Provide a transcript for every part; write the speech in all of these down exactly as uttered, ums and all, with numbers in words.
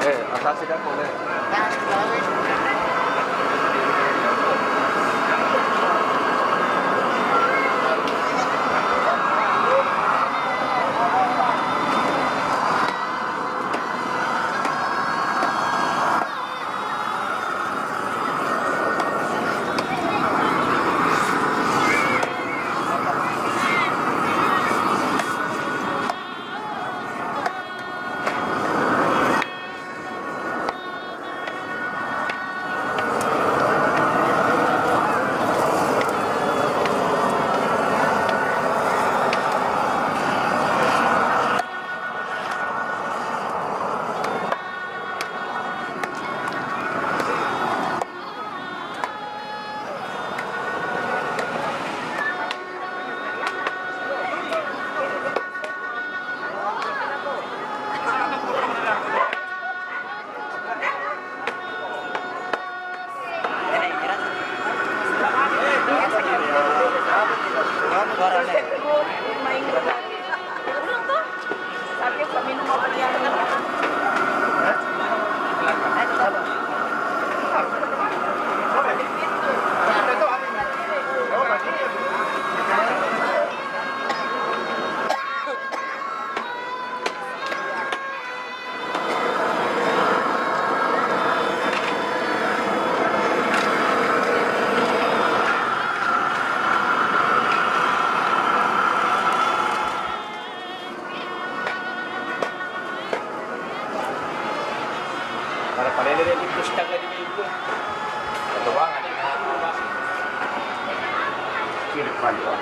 Eh, asal sida boleh. Para pare dari di pustaka di minggu. Ketuangan ini. Kiri depan, Pak.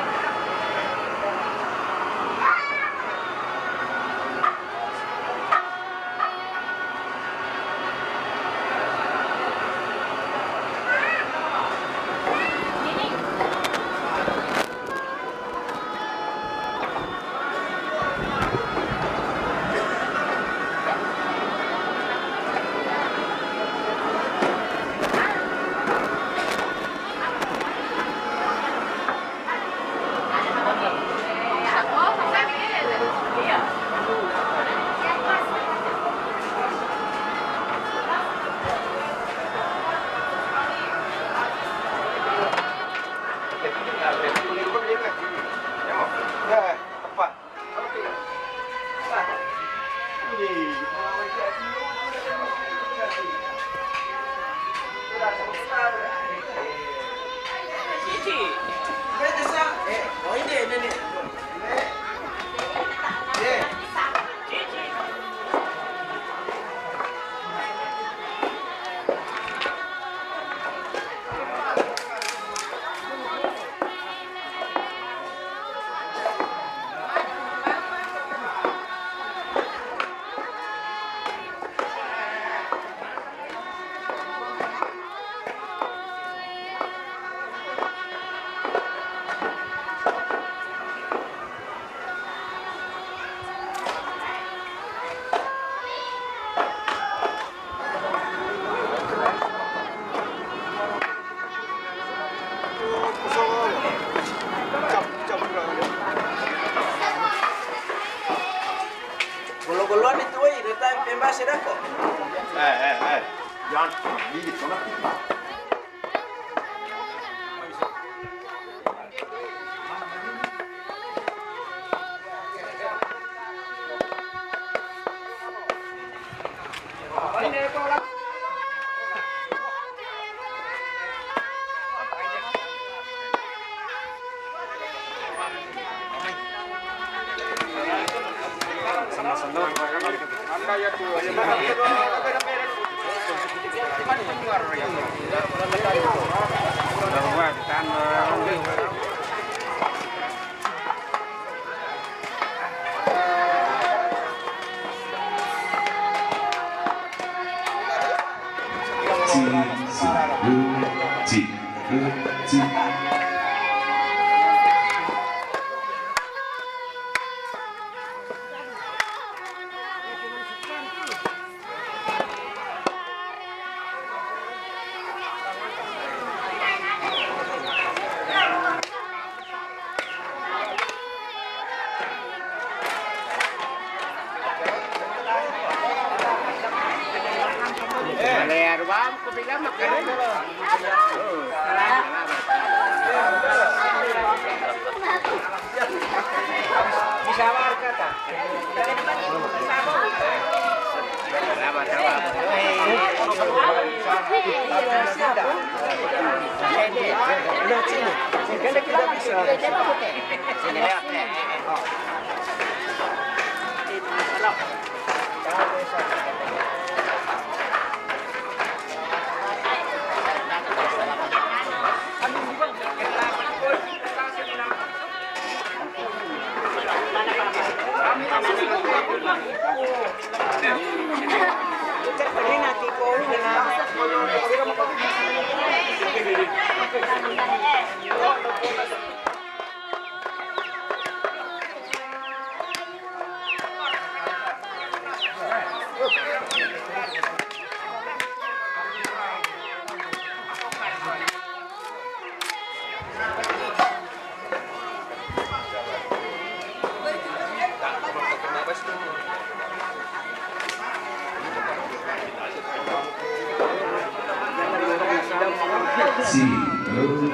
Sì, eh.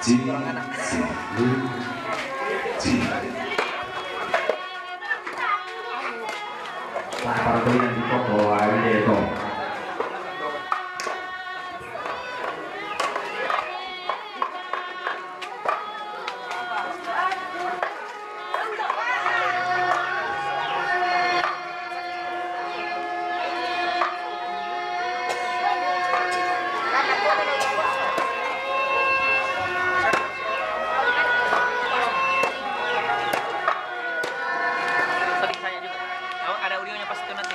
Sì, sì, eh. Sì. Partoina di poco a Lieto. Ada audionya pas itu nanti.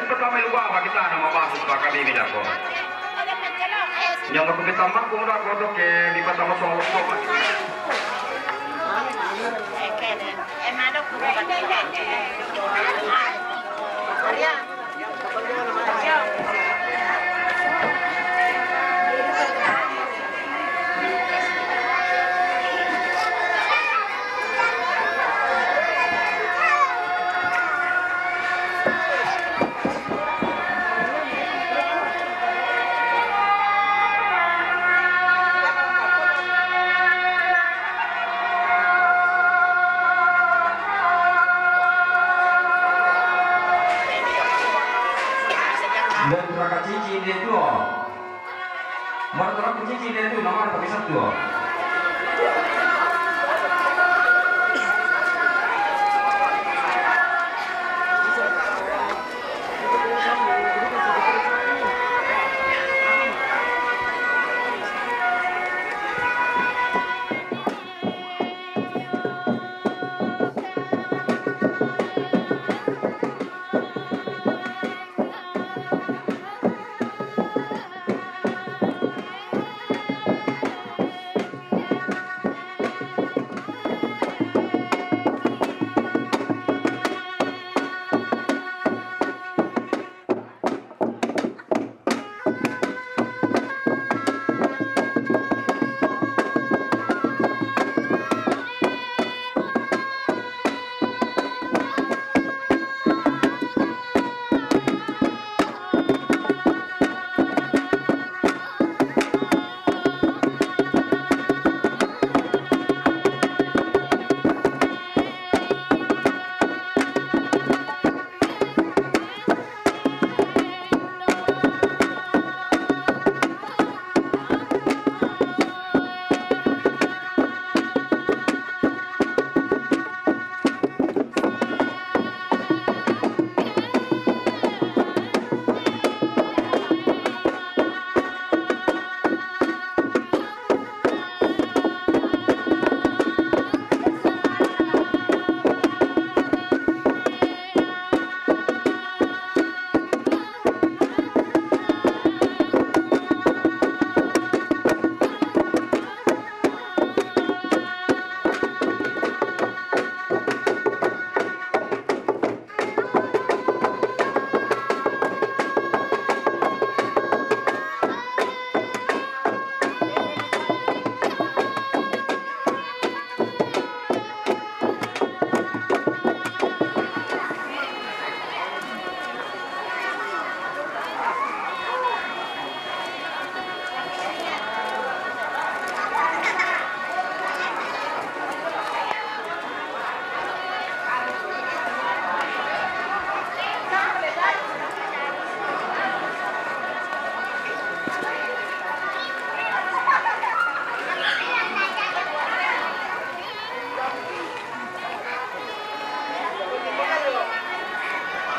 Pertama lupa apa kita nama bahas, Pak, kami ini, Jangko. Yang aku minta maaf, aku udah kodok ke di pertama soal lupa. Dan raka cici dia tuo. Martolak cici dia tu, nama pakai satu.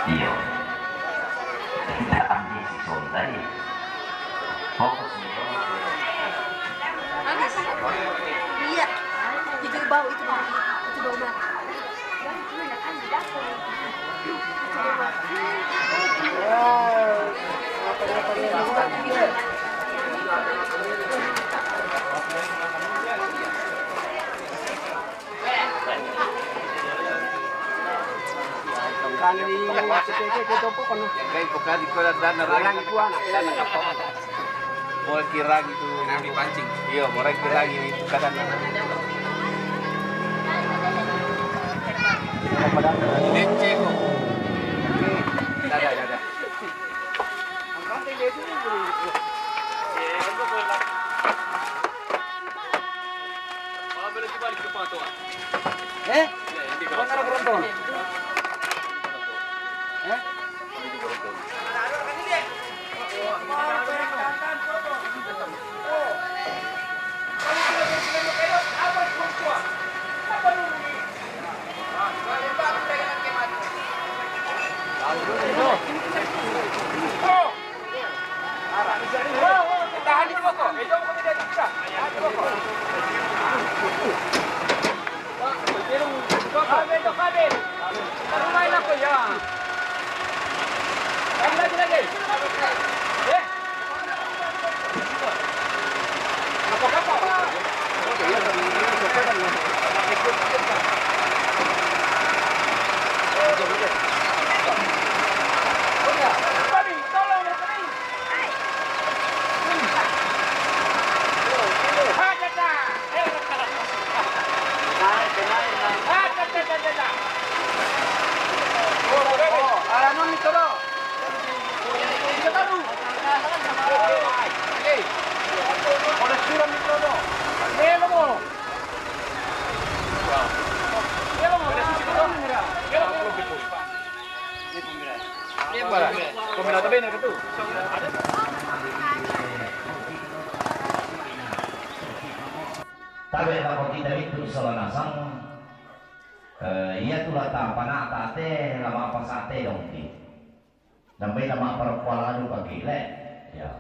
Iyo. Tidak ada si Sonda ini. Fokus. Iya. Itu bau, itu bau. Itu bau banget. Kan di C P K kita apa kono? Yang kayak bukan di kolam dana, orang itu anak. Dana apa? Mau kirang itu. Yang dipancing. Iya, mau kirang itu kadang. Ini ceko. Dadah, dadah. Eh? Kau nara beronton? Eh? Tabe' lako kita itu sola nasang, eh, iya tu la tapana'ta te, la ma'pasa'te dongki. Nambai la ma'parappuala duka ki le. Ya.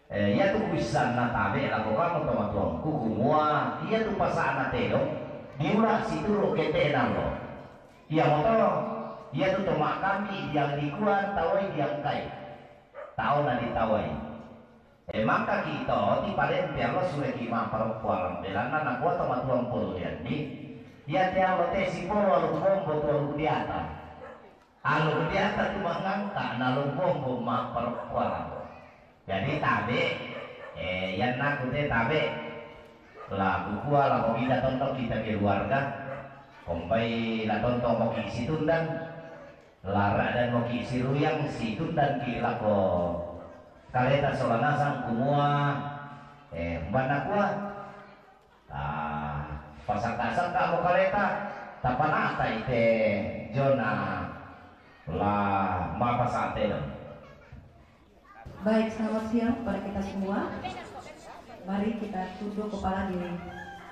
Eh, iya tu kuissanna tabe' lako kamo tomatuangku, kumua iya tu pasa'na tedong, diula situru' kete'na lo. Iyamoto, iya tu to ma'kambi diang dikua tawai diangkai. Taona ditawai. E, mangkaki to, tipalempe allo suleki ma'parokkoang, belanna nakua to matuang polo ianni, iya te allo te sipolo aluk bombo to aluk diata. Aluk diata tu mangangka na aluk bombo ma'parokkoang. Jadi tabe', e, iannaku te tabe'. La kukua lako kita tondok kita keluarga, kombai la tontong moki situndan, la ra'dan moki siruyang, situndan ki lako kaleta sola nasang kumua, eh, umbanna kua, ah, pasakka-sakka mo kaleta, tapana'ta ite jona la ma'pasa'te dong. Baik, selamat siang kepada kita semua. Mari kita tunduk kepala di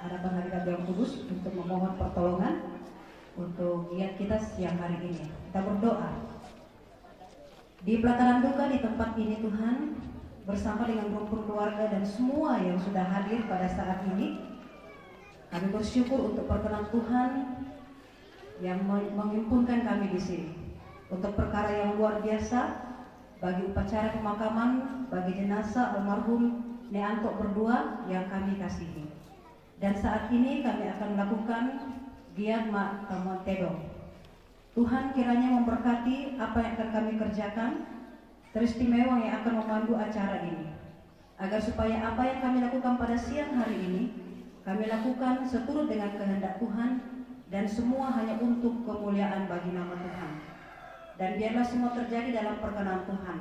hadapan Hadirat Dewan Kudus untuk memohon pertolongan untuk giat kita siang hari ini. Kita berdoa. Di pelataran duka di tempat ini, Tuhan, bersama dengan rumpun keluarga dan semua yang sudah hadir pada saat ini, kami bersyukur untuk perkenan Tuhan yang me-, menghimpunkan kami di sini untuk perkara yang luar biasa, bagi upacara pemakaman bagi jenazah almarhum Ne Anto berdua yang kami kasihi. Dan saat ini kami akan melakukan giat ma' tamuan tedong. Tuhan kiranya memberkati apa yang akan kami kerjakan, teristimewa yang akan memandu acara ini. Agar supaya apa yang kami lakukan pada siang hari ini, kami lakukan seturut dengan kehendak Tuhan dan semua hanya untuk kemuliaan bagi nama Tuhan. Dan biarlah semua terjadi dalam perkenan Tuhan.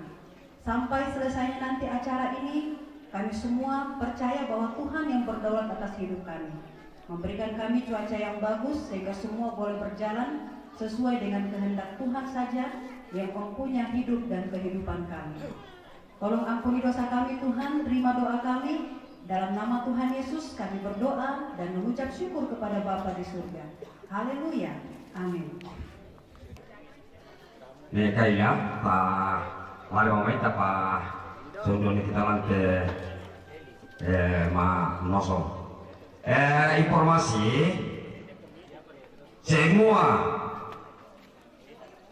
Sampai selesainya nanti acara ini, kami semua percaya bahwa Tuhan yang berdaulat atas hidup kami, memberikan kami cuaca yang bagus sehingga semua boleh berjalan sesuai dengan kehendak Tuhan saja yang mempunyai hidup dan kehidupan kami. Tolong ampuni dosa kami, Tuhan, terima doa kami. Dalam nama Tuhan Yesus kami berdoa dan mengucap syukur kepada Bapa di surga. Haleluya. Amin. Ne kaila, pa, mari mamaita pa, sundoni kita lante, eh, ma nosong. Eh, informasi, semua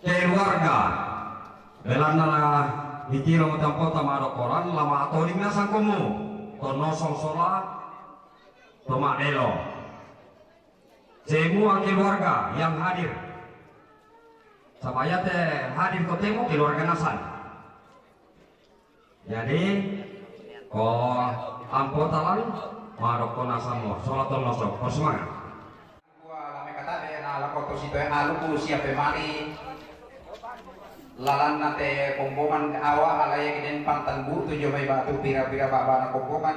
keluarga, belanna la ditiro mutampota madokkoran, la ma'toding nasang komu, to nosong sola, to ma'delo. Semua keluarga yang hadir. Saba' iya te hadir ko temo keluarga nasang. Jadi, ko ampo talang, madokko nasang mo, sola to nosong, ko semangat. Kua la mekatabe na lako to sitoe aluku sia pemali. Lalanna te kombongan awa alai ke den pantan butu jo mai batu pira-pira baba na kombongan.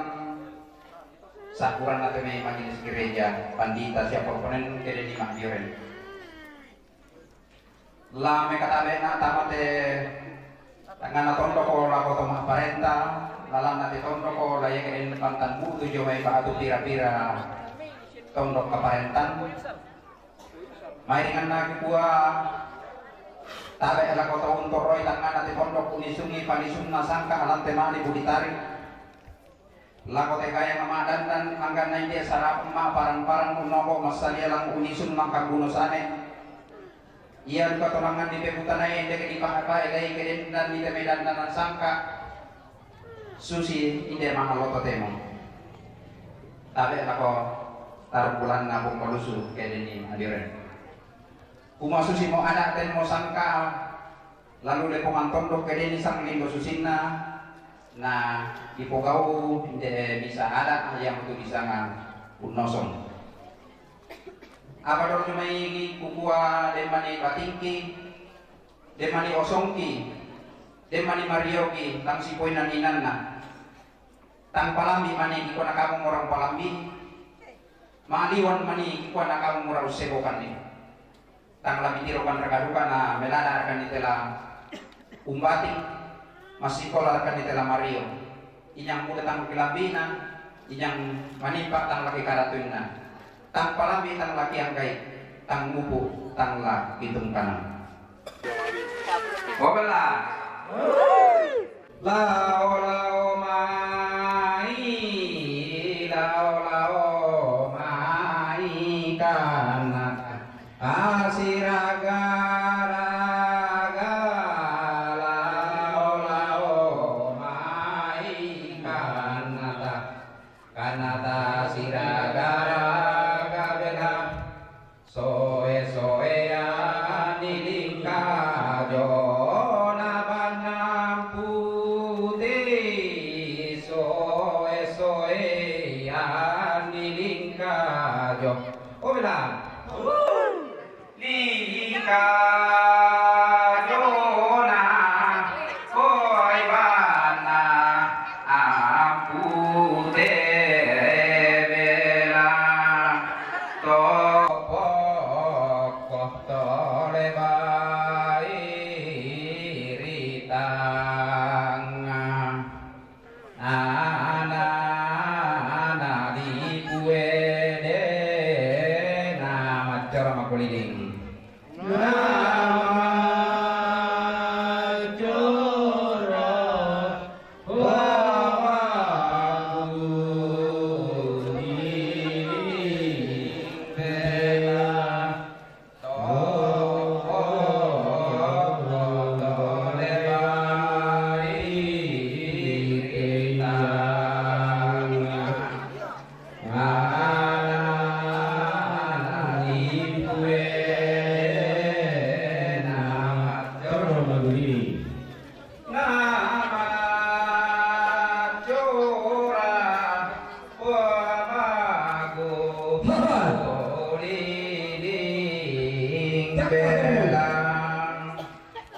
Sakuranna te mai majelis gereja, pandita sia proponen ke den di Madiuren. La mekatabe na tama te tangngana tondoko lako to ma'parenta, lalanna te tondoko la iya ke den pantan butu jo mai batu pira-pira tondok kaparentan. Mairinganna kukua, tabe lako to untorroi tangngana te tondok unisungi panisunna sangka alante mali buditari. Lako te kaya ma'dandan angganna inde sarapeng ma'parang-parang unnoko massalia lang unisun mangkabbuno sane. Iya duka to langngan dipebutanai inde ke dipae-pae lai ke den dan di te medandanan sangka. Susi inde ma'allo to temo. Tabe lako tarbulanna pung malusu ke denni adiren. Kumua susimo ada' tenmo sangka, lalu lepongan tondok ke denni sang lindo susinna, na ipogau inde bisa ada' yang tu disanga unnosong. Apa dolo mai kukua demmani batingki, demmani osongki, demmani marioki, tang sipoinna ninanna. Tang palambi' mani kikua na kamu mura umpalambi', ma'aliwan mani kikua na kamu mura ussebokanni. Tang la mitiro kan raka duka na melana raka ni tela umbating, massikola raka ni tela mario. Inang muda tang kilambi'na, inang manimpa tang la kikaratuinna. Tang palambi' tang la kianggai, tang mupu tang la kitungkanang. Wabella. Lao-lao mai, lao-lao mai kanata asiraga-raga, lao-lao mai kanata, kanata siraga-raga bela. Soe-soean ni lingkajo na bannang puti, soe-soean ni lingkajo. Oh, bilang. Lingkajona koi banna ampute bela, topokko tole bai ri tangnga. Ana-ana di puede na maccora makuliling. Na maccora wa makuliling bela. Pamago liling belang,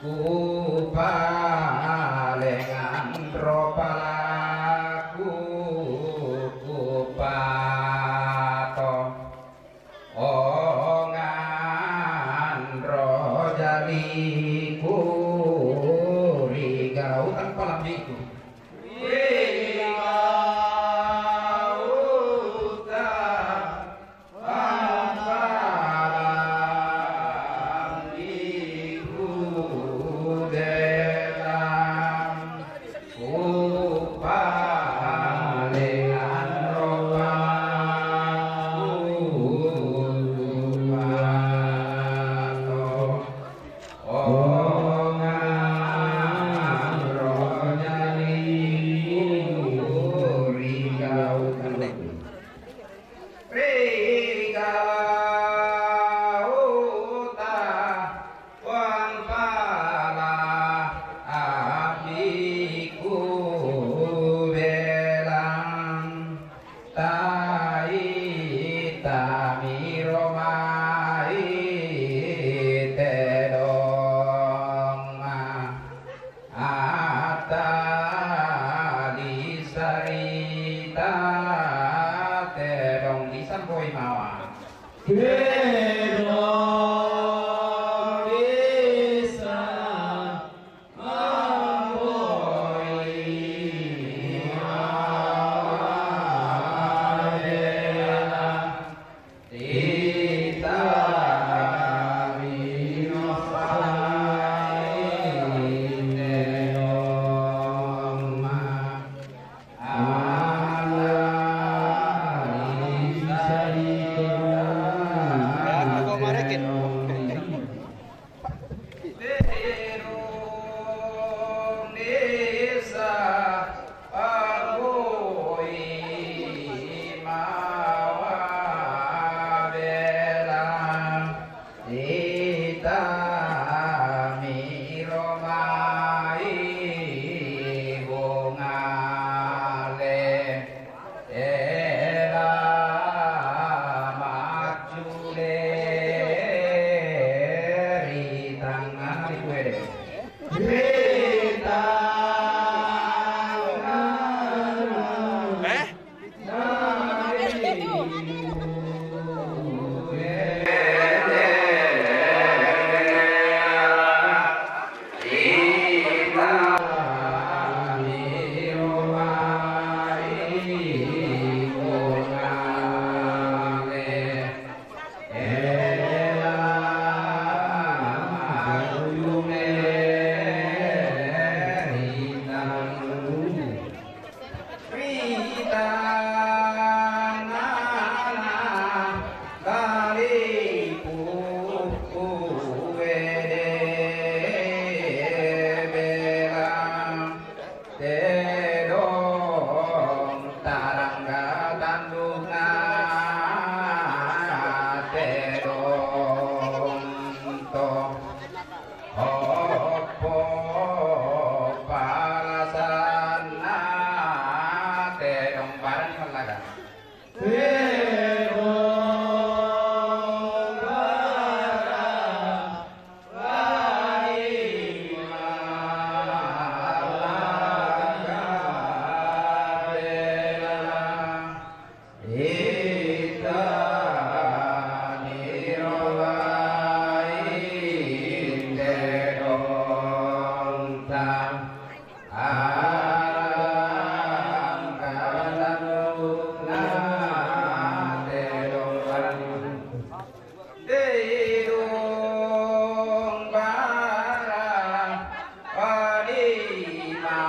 kupalengan ropalaku kupato. Ongan rojaliku ri galautang palambiku. Ri galauta palambiku delang. Kupalengan ropaku kupato, ongan rojaliku ri galautang. Ri galauta wang pala apiku belang, tai tamiro mai tedong. Atta lisarita tedong disamboi mawa. Tedong disamboi mawa. Arang kalanuna tedong Didung bara palima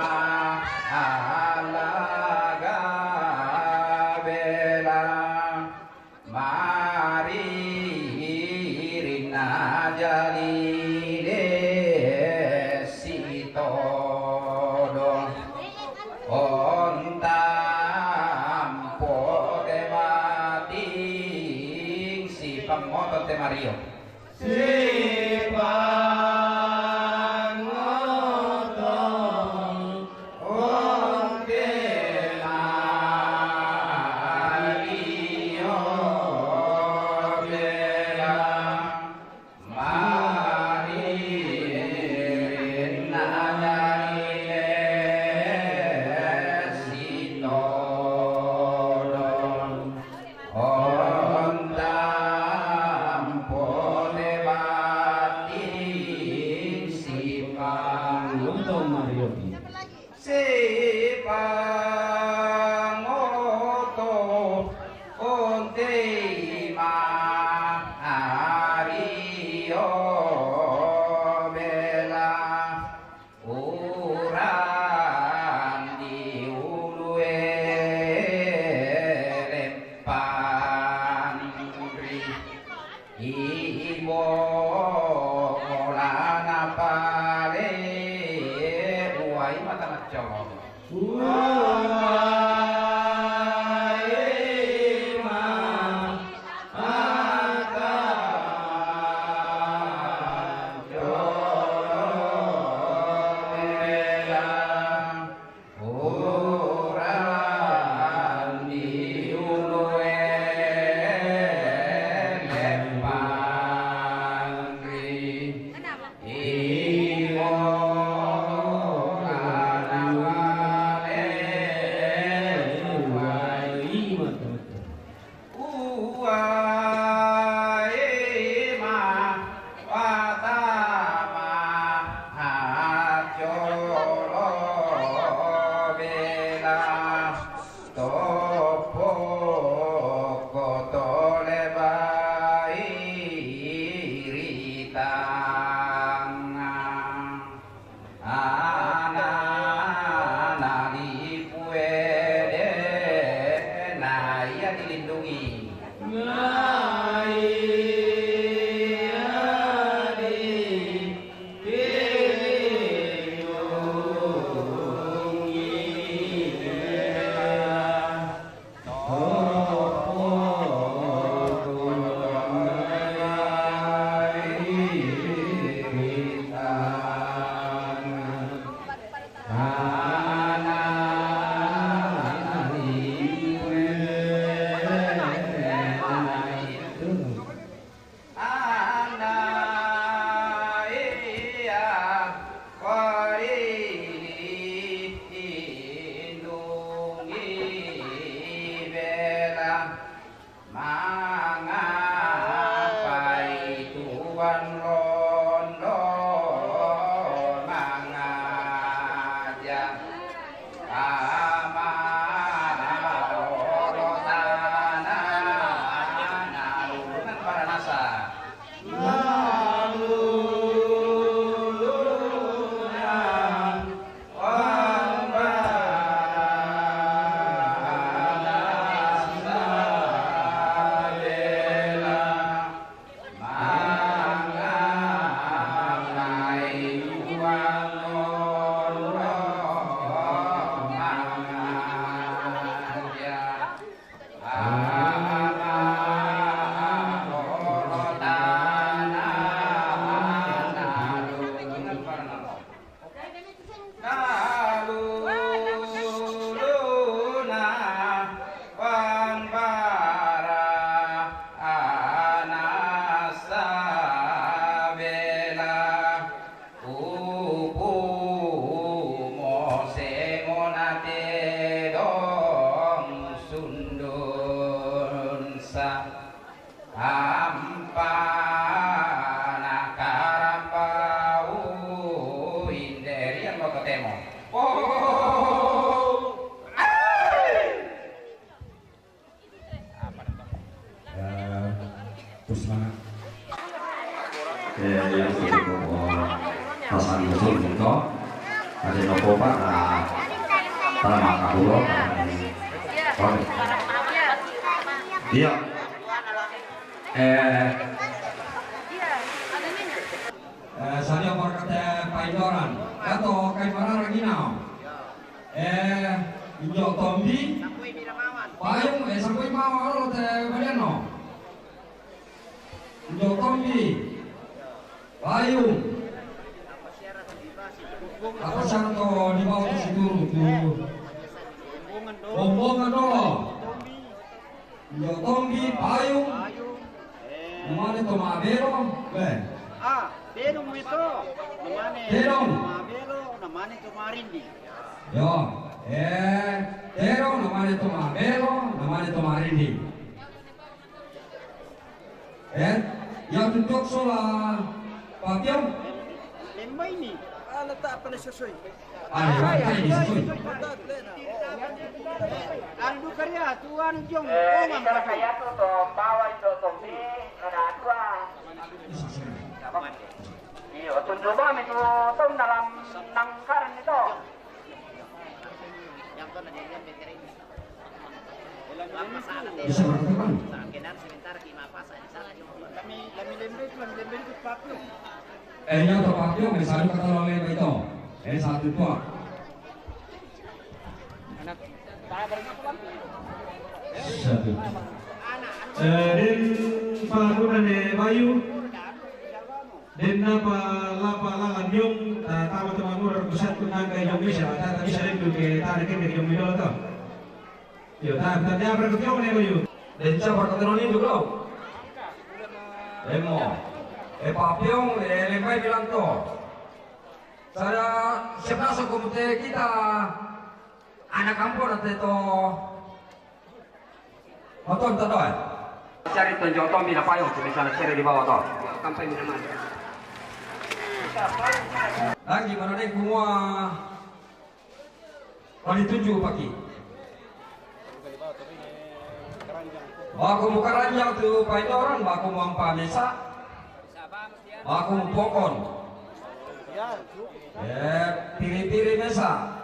alaga bela mari rina jali desi todong. Ontam pote mating si pemoton te Mario. Si pangotong onte Mario bela. Mari rinna jali sitodong. Ontam pote bating si pangotong Mario. Si pangoto onte Mario bela urang di ulu erepandri. Ibo molana pale uai mata maccolong. Uai mata maccolong bela. Urang di ulu elempang ri. Imo kana wale uai mata. Uai ma watama acolo bela topo kotole bairitang. Ana-ana lipuede na ia dilindungi. Na ia dilindungi. Ana ia palindungi bela mangapai tuan londo mangaja Ya, terus semangat. Eh, yang sibuk, oh, pasan musuh gitu. Ada nopo, Pak? Nah, para makabulo, oke. Iya. Eh, eh, saya mau kata Pak Indoran. Atau kayak mana lagi now? Eh, injo tombi. Payung, eh, sampui mama olo te balianno. Injo tombi. Payung. Apa syarat to di bawah tu situru tu? Bombongan dolo. Injo tombi payung. Namane to mabelo. Beh. Ah, tedong mi to. Namane Tedong. Mabelo, namane to marindi. Yo, eh, tero namane to mabelo, namane to marindi. Eh, ya tutup sola papiong. Lemba ini. Ala tak apa na sesuai. Ada apa ini sesuai? Anu duka ria, tuan jong, eh, omang ini tapi. Saya tuh to bawa itu tombi, ada dua. Iyo, tundu mami tu tom dalam nangkaran itu. Bisa berapa, Bang? Eh, iya, to, Pak, yo, misalnya kata lo lima itu. Eh, satu tua. Satu. Eh, din palakunan ni Bayu. Denna pa lapa lalan yong, ta tama tu manura ku satu nangka yong bisa, ta ta bisa itu ke ta ke ke yong milo to. Yo, ta ta dia berku yong ne yo. Den ca berku tero ni juga. Emo. E papiong, e lembai bilang to. Cara siapa so komite kita anak kampung nanti to. Oton to, Doi. Cari tonjok to, mina payung, misalnya cari di bawah to. Kampai mina mati. Lagi mana deh kumua. Oh, dituju paki. Baku muka ranjang tu painoran, baku muampa mesa. Baku mupokon. Eh, piri-piri mesa.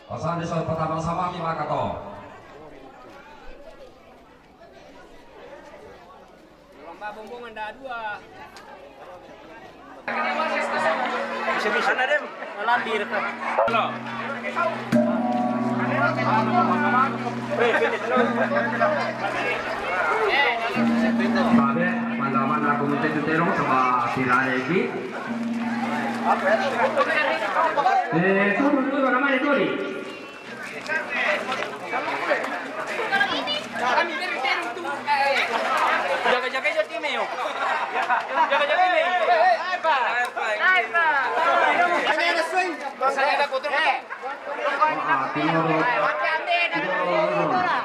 Pasang di soal pertama sama ki maka to. Lomba bumbung anda dua. Bisa-bisa. Mana dem? Lambi dekat. Halo. Babe, manda-manda aku minta juterong sama tirare iki. Eh, turun dulu namanya, turun. Jaga-jaga aja timnya, yo. Jaga-jaga timnya. Sniper. Sniper. Masih ada kotor. Eh.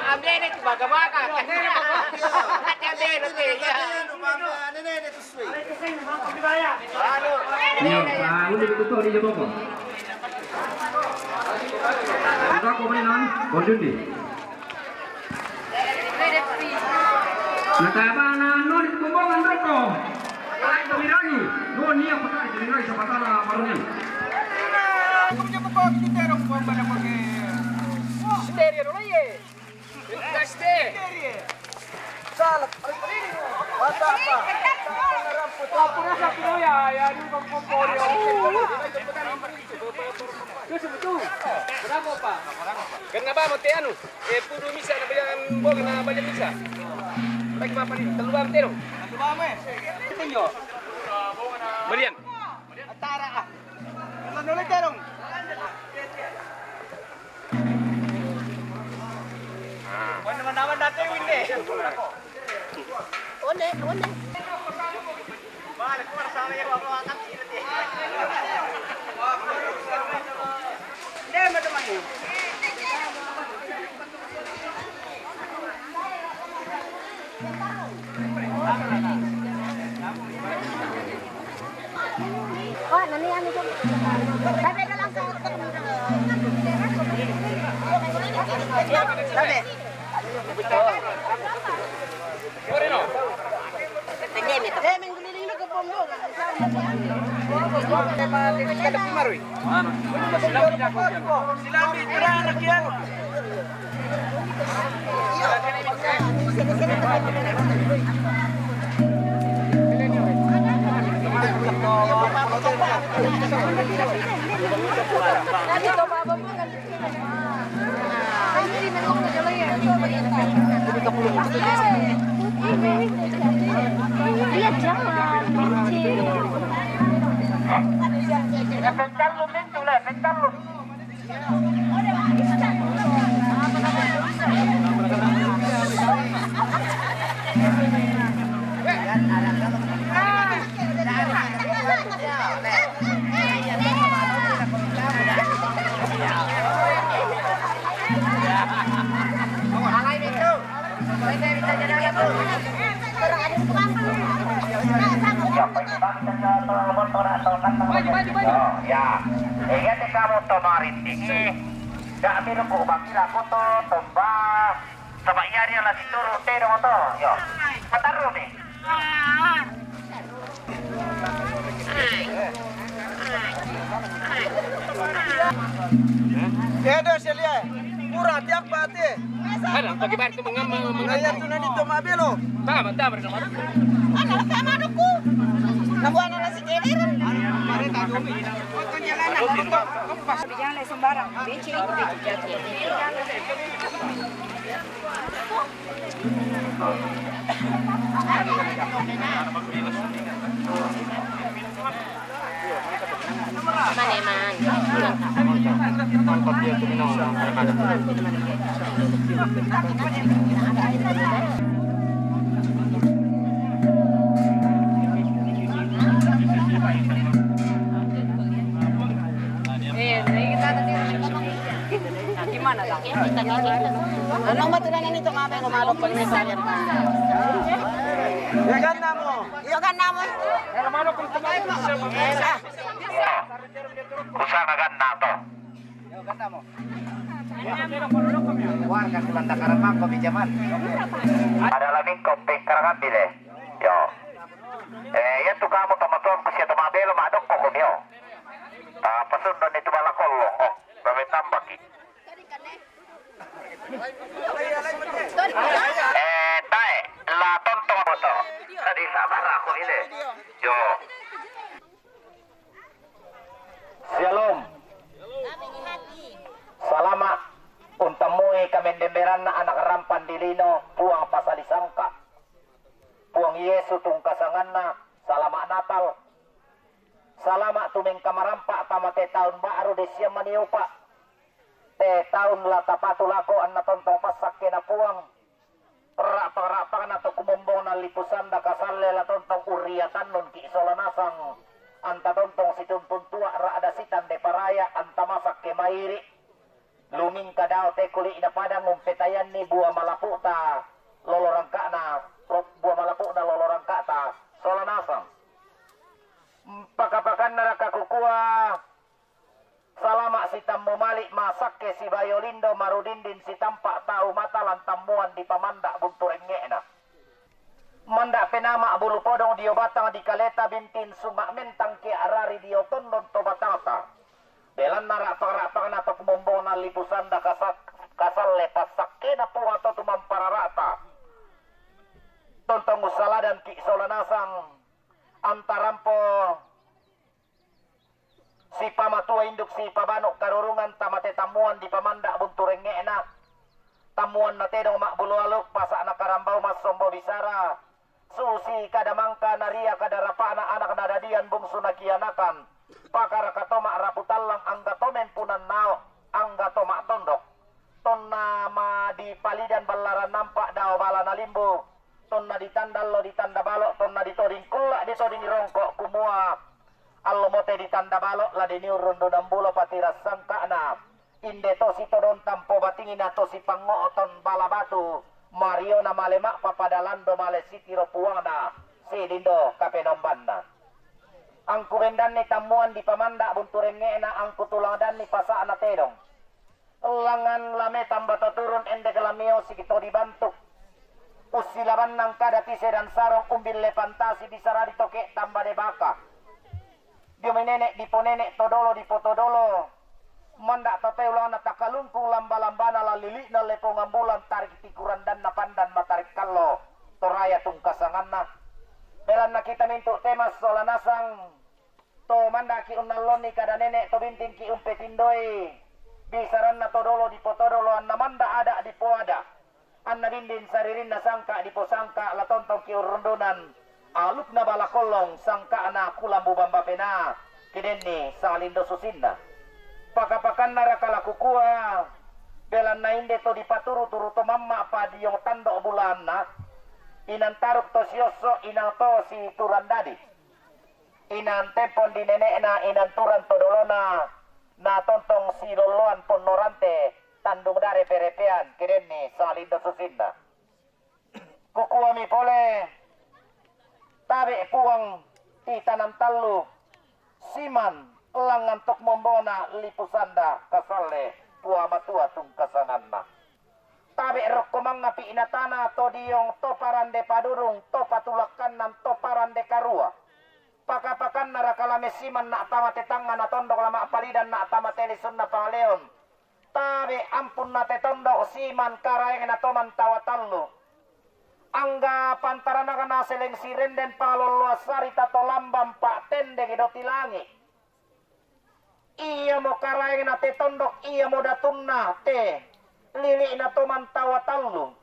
Ambil deh, baga-baga. Ambil deh, ya. Iya, nah, udah ditutup di Jepoko. Udah kau mainan, kau judi. Nah, tak apa, nah, no, di kumbongan rokok. Ai, kau bilangi. No, nia, apa tak, kau bilangi, siapa tahu, baru ni. Aku punya kepala kita orang buat pada pakai. Stereo dulu, ye. Gas deh. Salah. Mata apa? Apa rasa tu ya? Ya, ni kau kompor ya. Terus betul. Berapa, Pak? Kenapa mau teh anu? Eh, pudu misa na bajang, bukan na bajang misa. Baik, Bapak ni, telu bang terong. Telu bang, eh. Tinjo. Berian. Antara ah. Nonton dulu terong. Teman-teman datang ini. One, one. Balik keluar sama yang bawa angkat sini. Dia teman-teman. Wah, nani anu tuh. Tapi dalam ke Iya, jangan. Ya, iya, te kamu to marindik. Dak milu ku bakila ku to tomba. Sama iya dia lagi turu te dong to. Yo. Pataru ni. Edo selia. Pura tiap bate. Ada bagi bari tu mengam mengam. Naya tu nani to mabelo. Tama tama. Ana sama aku. Nabuana nasi keliru. Jangan sembarang. Becek, becek jatuh. Gimana, Bang? Ano ba ito na nito, mama, yung umalok pag may sayang pa? Iyogan na mo. Iyogan na mo. Kusa na ganda to. Warga kulanda karamang ko bijaman. Ada labing ko ping karangan bile. Yo. Eh, iya tu kamu tama tuan kusia tama belo madok ko kumyo. Ah, pasundo ni tu bala kolong. Oh, kami tambaki. Eh, tae, la tonto boto. Tadi sabar aku ini. Yo. Shalom. Salama' untamui kamendemberanna anak rampan di lino, Puang pasalisangka. Puang Yesu tungkasanganna, salama' Natal. Salama' tumengka marampa' tama te taun ba'ru dessiang maniupa'. Te taun la tapatu lako anna tontong passakkena Puang. Ra'pang-ra'pangna to kumombongna lipusanda kasalle la tontong urriatannunki' sola nasang, anta tontong situntun tua' ra'da sitande paraya anta masakke mairi'. Lumingka dao te kuli'na padang umpetayanni bua malapu'ta lolo rangka'na, ro-, bua malapu'na lolo rangka'ta sola nasang. Paka-pakanna raka kukua, salama' sitammu mali' masakke sibayo lindo marudindin sitampa' tau matalan tammuan dipamanda' buntu rengnge'na. Manda' penama' bulu podong dio batang dikaleta bintin sunga' mentang ke a'rari dio tondon to batangta. Belanna ra'pang-ra'pangna to kumombongna lipusanda kasak-, kasalle passakkena Puang to tumamparara'ta. Tontong ussaladanki' sola nasang antarampo sipamatua induk sipabanu' karurungan tama te tammuan dipamanda' buntu rengnge'na. Tammuanna tedong ma'bulu aluk, pasa'na karambau massombo bisara, susi kada mangka naria kada rapa'na anak nadadian bungsu nakianakan, pakara kato ma'rapu tallang angga to mempunan nao', angga to ma'tondok. Tonna ma dipalidan ballaran nampa' dao bala nalimbu, tonna ditanda allo ditanda balo', tonna ditoding kulla' ditoding rongko', kumua, allo mote ditanda balo' la diniurrung dunan bulo patirang sangka'na, inde to sitodong tampo batingna to sipangngo'ton bala batu, mariona male ma'papada lando male sitiro puangna, sidindo kapenombanna. Angku bendanni tammuan dipamanda' buntu rengnge'na, angku tulangdanni pasa'na tedong. Langngan lame tamba toturun, endek lamio sigi to dibantuk. Ussilabanna kada tise dan sarong, umbille pantasi bisara ditoke tamba debaka. Dio mai nenek dipo nenek, todolo dipo todolo. Manda to teulanna takalungkung lamba-lambana, lalili'na lepongan bulan, tarik tikuran danna pandan matarik kallo, toraya tungkasanganna. Belanna kita mintu tema sola nasang. To mandaki unnallonni kada nenek, to bintingki umpetindoi bisaranna todolo dipo todolo, anna manda ada dipo ada, anna dindin saririnna sangka dipo sangka, la tontongki urrundunan alukna bala kollong, sangkana kulambu bamba pena, kedenni salindo susinna. Pakapakanna raka la kukua, belanna inde to dipaturu-turu to mamma padiong tando bulanna, inang taruk to siosso, inang to si turandadi. Inang tempon di nenekna, inang turan to dolona, na tontong silolloan ponnorante, tandung dare perepean, kedenni salindo susinna. Kukuami pole, tabe Puang ti tanang tallu, siman langngan tok mombona lipusanda kasalle, Puang Matua tungkasanganna. Tabe rokko mangngapi natana to diong, to parande padudung, to patulakkannan, to parande karua. Pakapakanna raka lame siman na tama te tangngana tondok, la mappalidan na tama te lisunna pangaleon. Tabe ampunna te tondok siman karaengna to mantawa tallu. Angga pantaranakna seleng sirenden palolloa sarita to lambang pattendeki doti langi. Iyamo karaengna te tondok, iyamo datunna te lili'na to mantawa tallu.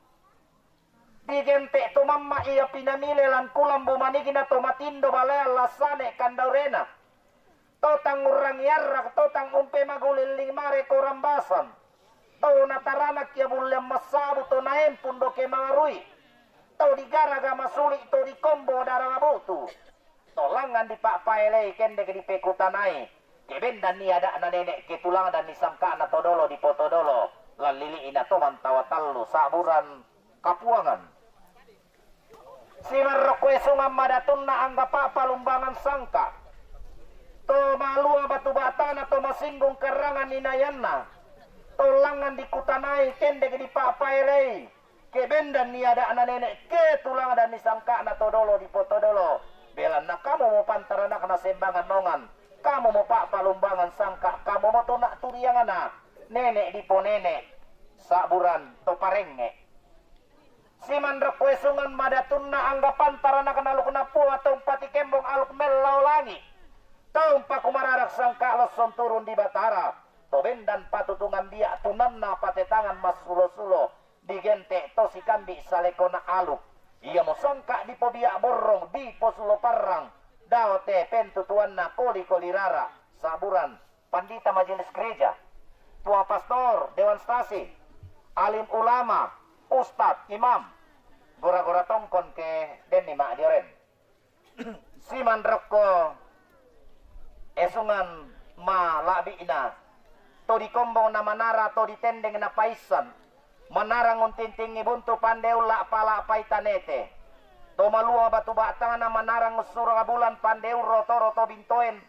Digente to mamma iya pinamile lan kulambu manigina to matindo balean lassane kandaurena. To tang urrangi arrak, to tang umpe magulilling mare korambasan. To nataranakki abullean massabu, to naempun doke mangarui. To digaraga masuli, to dikombo daranga botu. To langngan dipa'paelei, kendek dipekutanai. Kebendanni ada'na nenek, ketulangdanni sangka'na todolo dipo todolo, lallili'ina to mantawa tallu, sa'buran kapuangan. Simarrokko esungan madatunna angga pa'palumbangan sangka. To malua batu batana, to masinggung karrangan inayanna. To langngan dikutanai, kendek dipa'paelei. Kebendanni ada'na nenek, ketulangdanni sangka'na todolo dipo todolo. Belanna kamomo pantaranakna sembangan nongan. Kamomo pa'palumbangan sangka, kamomo tuna turiangana nenek dipo nenek. Sa'buran to parengnge. Simanrokko esungan madatunna angga pantaranakna alukna Puang, to umpati kembong aluk mellau langi. To umpakumararak sangka lossong turun di Batara. To bendan patutungan biak, tunanna patetangan massulo-sulo. Digente to sikambi salekona aluk. Iyamo sangka dipobiak borrong, diposulo parrang. Dao te pentutuanna koli-koli rara. Sa'buran pandita majelis gereja, tua pastor, dewan stasi, alim ulama, ustad, imam, gora-gora tongkon ke denni ma'dioren. Simanrokko esungan mala'bi'na, to dikombong na manara, to ditendeng na paissan, manarang untintingi buntu pande ulla pala paitanete, to malua batu batana manarang ussurang bulan pande urro toro to bintoen,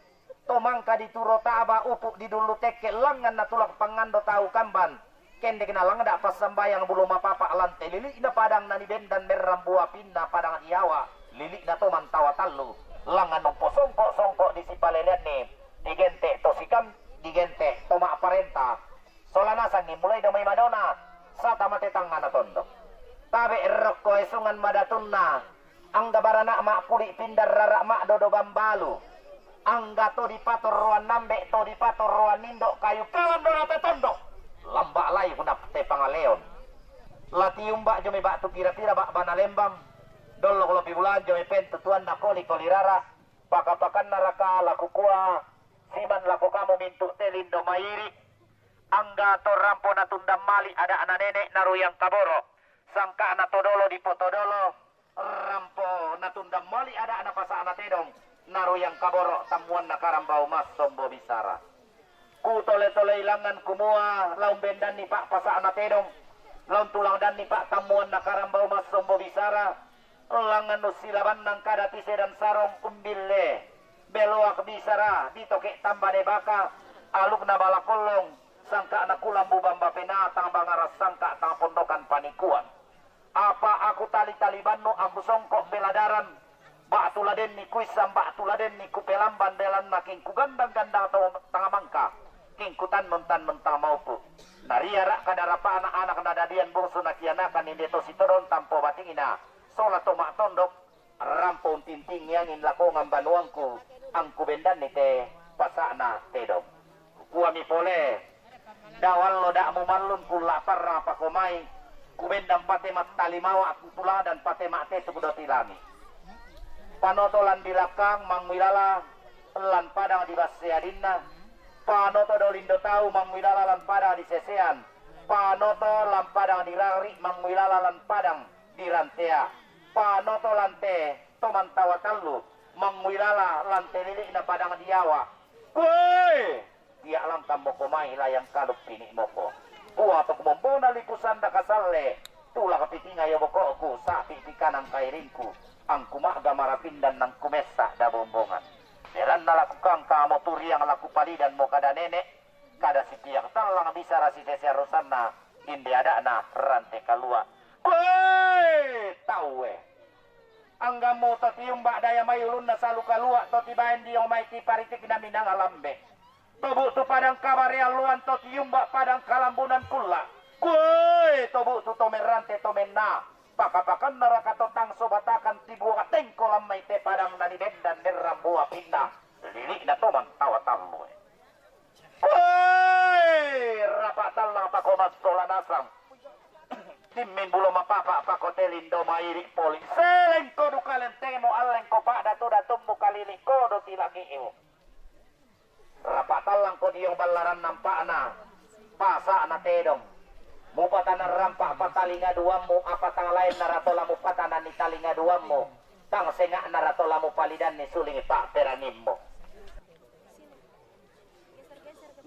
to mangka dituro taba upu didullu tekke, langngan natulak pangando tau kamban, kendek nalangda passambayang bulu mapapa lante lili'na padang nanibendan merrang bua pinna padang diawa, lili'na to mantawa tallu, langngan umpo songko-songko disipaleleanni, digente to sikam, digente to ma'parenta, sola nasangngi mulai do mai madona, sata mate tangngana tondok. Tabe rokko esungan madatunna, angga barana ma'puli pindan rara ma'dodo bambalu. Angga to dipatorroan nambe, to dipatorroan nindo kayu kalandona te tondok. Lamba lai hunapte pangaleon. Latiumba jo mai ba'tu pira-pira ba'bana lembang. Dollok lopi bulan jo mai pentutuanna koli-koli rara. Paka-pakanna raka la kukua, siman lako kamu mintu te lindo mairi. Angga to rampo natundang mali ada'na nenek naruyang kaboro, sangka'na todolo dipo todolo, rampo natundang mali ada'na pasa'na tedong, naruyang kaboro tammuanna karambau massombo bisara. Ku tole-tole ilangan kumua laung bendanni pa pasa'na tedong, laung tulang danni pa tammuanna karambau massombo bisara, langan nussilabanna kada tise dan sarong umbille. Beloak bisara ditoke tamba debaka, alukna bala kollong, Sangka' nakulambu bamba penatang bangaras sangka' tang pondokan panikuan. Apa aku tali-tali bannu aku songko' peladaran, ba'tu ladenni kuissan ba'tu ladenni kupelamban belanna king kugandang-gandang to tangamangka, king kutannun-tannun tang maupu. Nariara' kadarapa'na anak nadadian bungsu nakianakan inde to sitodong tampo batingna, sola to ma'tondok, rampo untintingi angin lakongan banuangku, angku bendanni te pasa'na tedong. Kukuami pole, dao allo da' mumallun kulla' parrang pakomai, kubendan pate mattalimawa' kutuladan pate ma'tetuk doti langi'. Panoto lan dilakkang manguilala lan padang di basse adinna, panoto dolindo tau manguilala lan padang di sesean, panoto lan padang di rari manguilala lan padang di rantea, panoto lante to mantawa tallu manguilala lante lili'na padang diawa. Woi! Tiak langkan moko mai layang kaluppini' moko. Kuatok mombona lipu sanda kasalle, tulak pitinga yo boko'ku, sapi pikanang kairingku, angku ma'ga marapindan nangku messa dabombongan. Beranna laku kangka mo turiang laku palidan mo kada nene', kada sitiak tallang bisara sitese arrusanna, inde ada'na rante kalua'. Woi! Taue! Anggammu to tiumba' daya mai ulunna salu kalua' to tibaen dio mai tiparitikna minanga lambe. To bu'tu padang kabare alluan to tiumba' padang kalambunan kulla'. Woi! To bu'tu to merrante to menna. Paka-pakanna raka to tang sobatakan tibuang tengko lammai te padang nani bendan nerrang bua pinna. Lili'na to mantawa tallu. Woi! Rapa' tallang pako massola nasang. Timmin bulo mapapa' pako telindo mairi' poli. Selengko duka lentemo allengko pa'datu-datummu kalili' kodo tilangi'mu. Rapa' tallang ko diong ballaran nampa'na, pasa'na tedong. Mupatanan rampa' patalinga duammu, apa tang laenna rato la mupatananni talinga duammu, tang senga'na rato la mupalidanni suling pa'perangimmu.